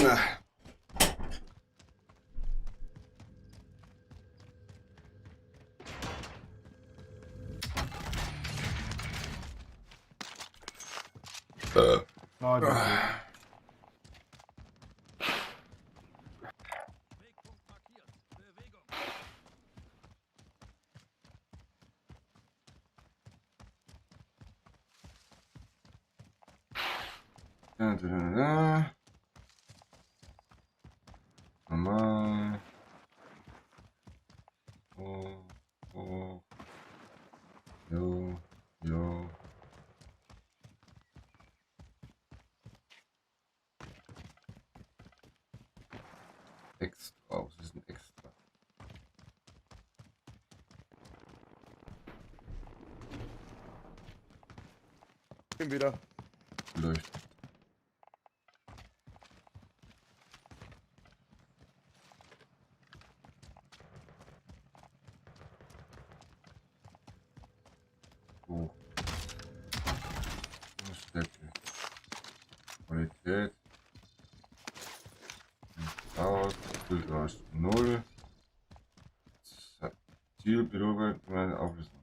Na. Ah, das ist Da, da, da, da. Normal. Oh, oh. Jo, jo. Extra, was ist denn extra? Bin wieder. Vielleicht. Sensibilität. Aus, Bildrausch 0. Ziel, Büro, Auflösung.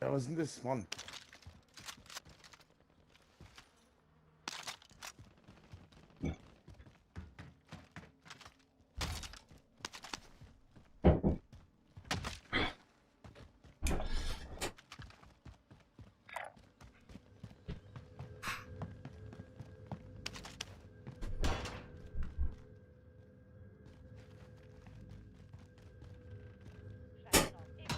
Ja, was ist denn das, Mann? Scheiß drauf. X.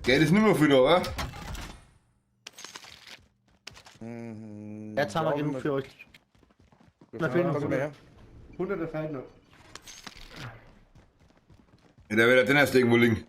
Geld ist nicht mehr viel da, oder? Mhm, Jetzt haben wir ja, genug wenn für euch. wir- Da fehlen noch Danke mehr. 100er Seiten noch. Ja, der wird ja den erst irgendwo liegen.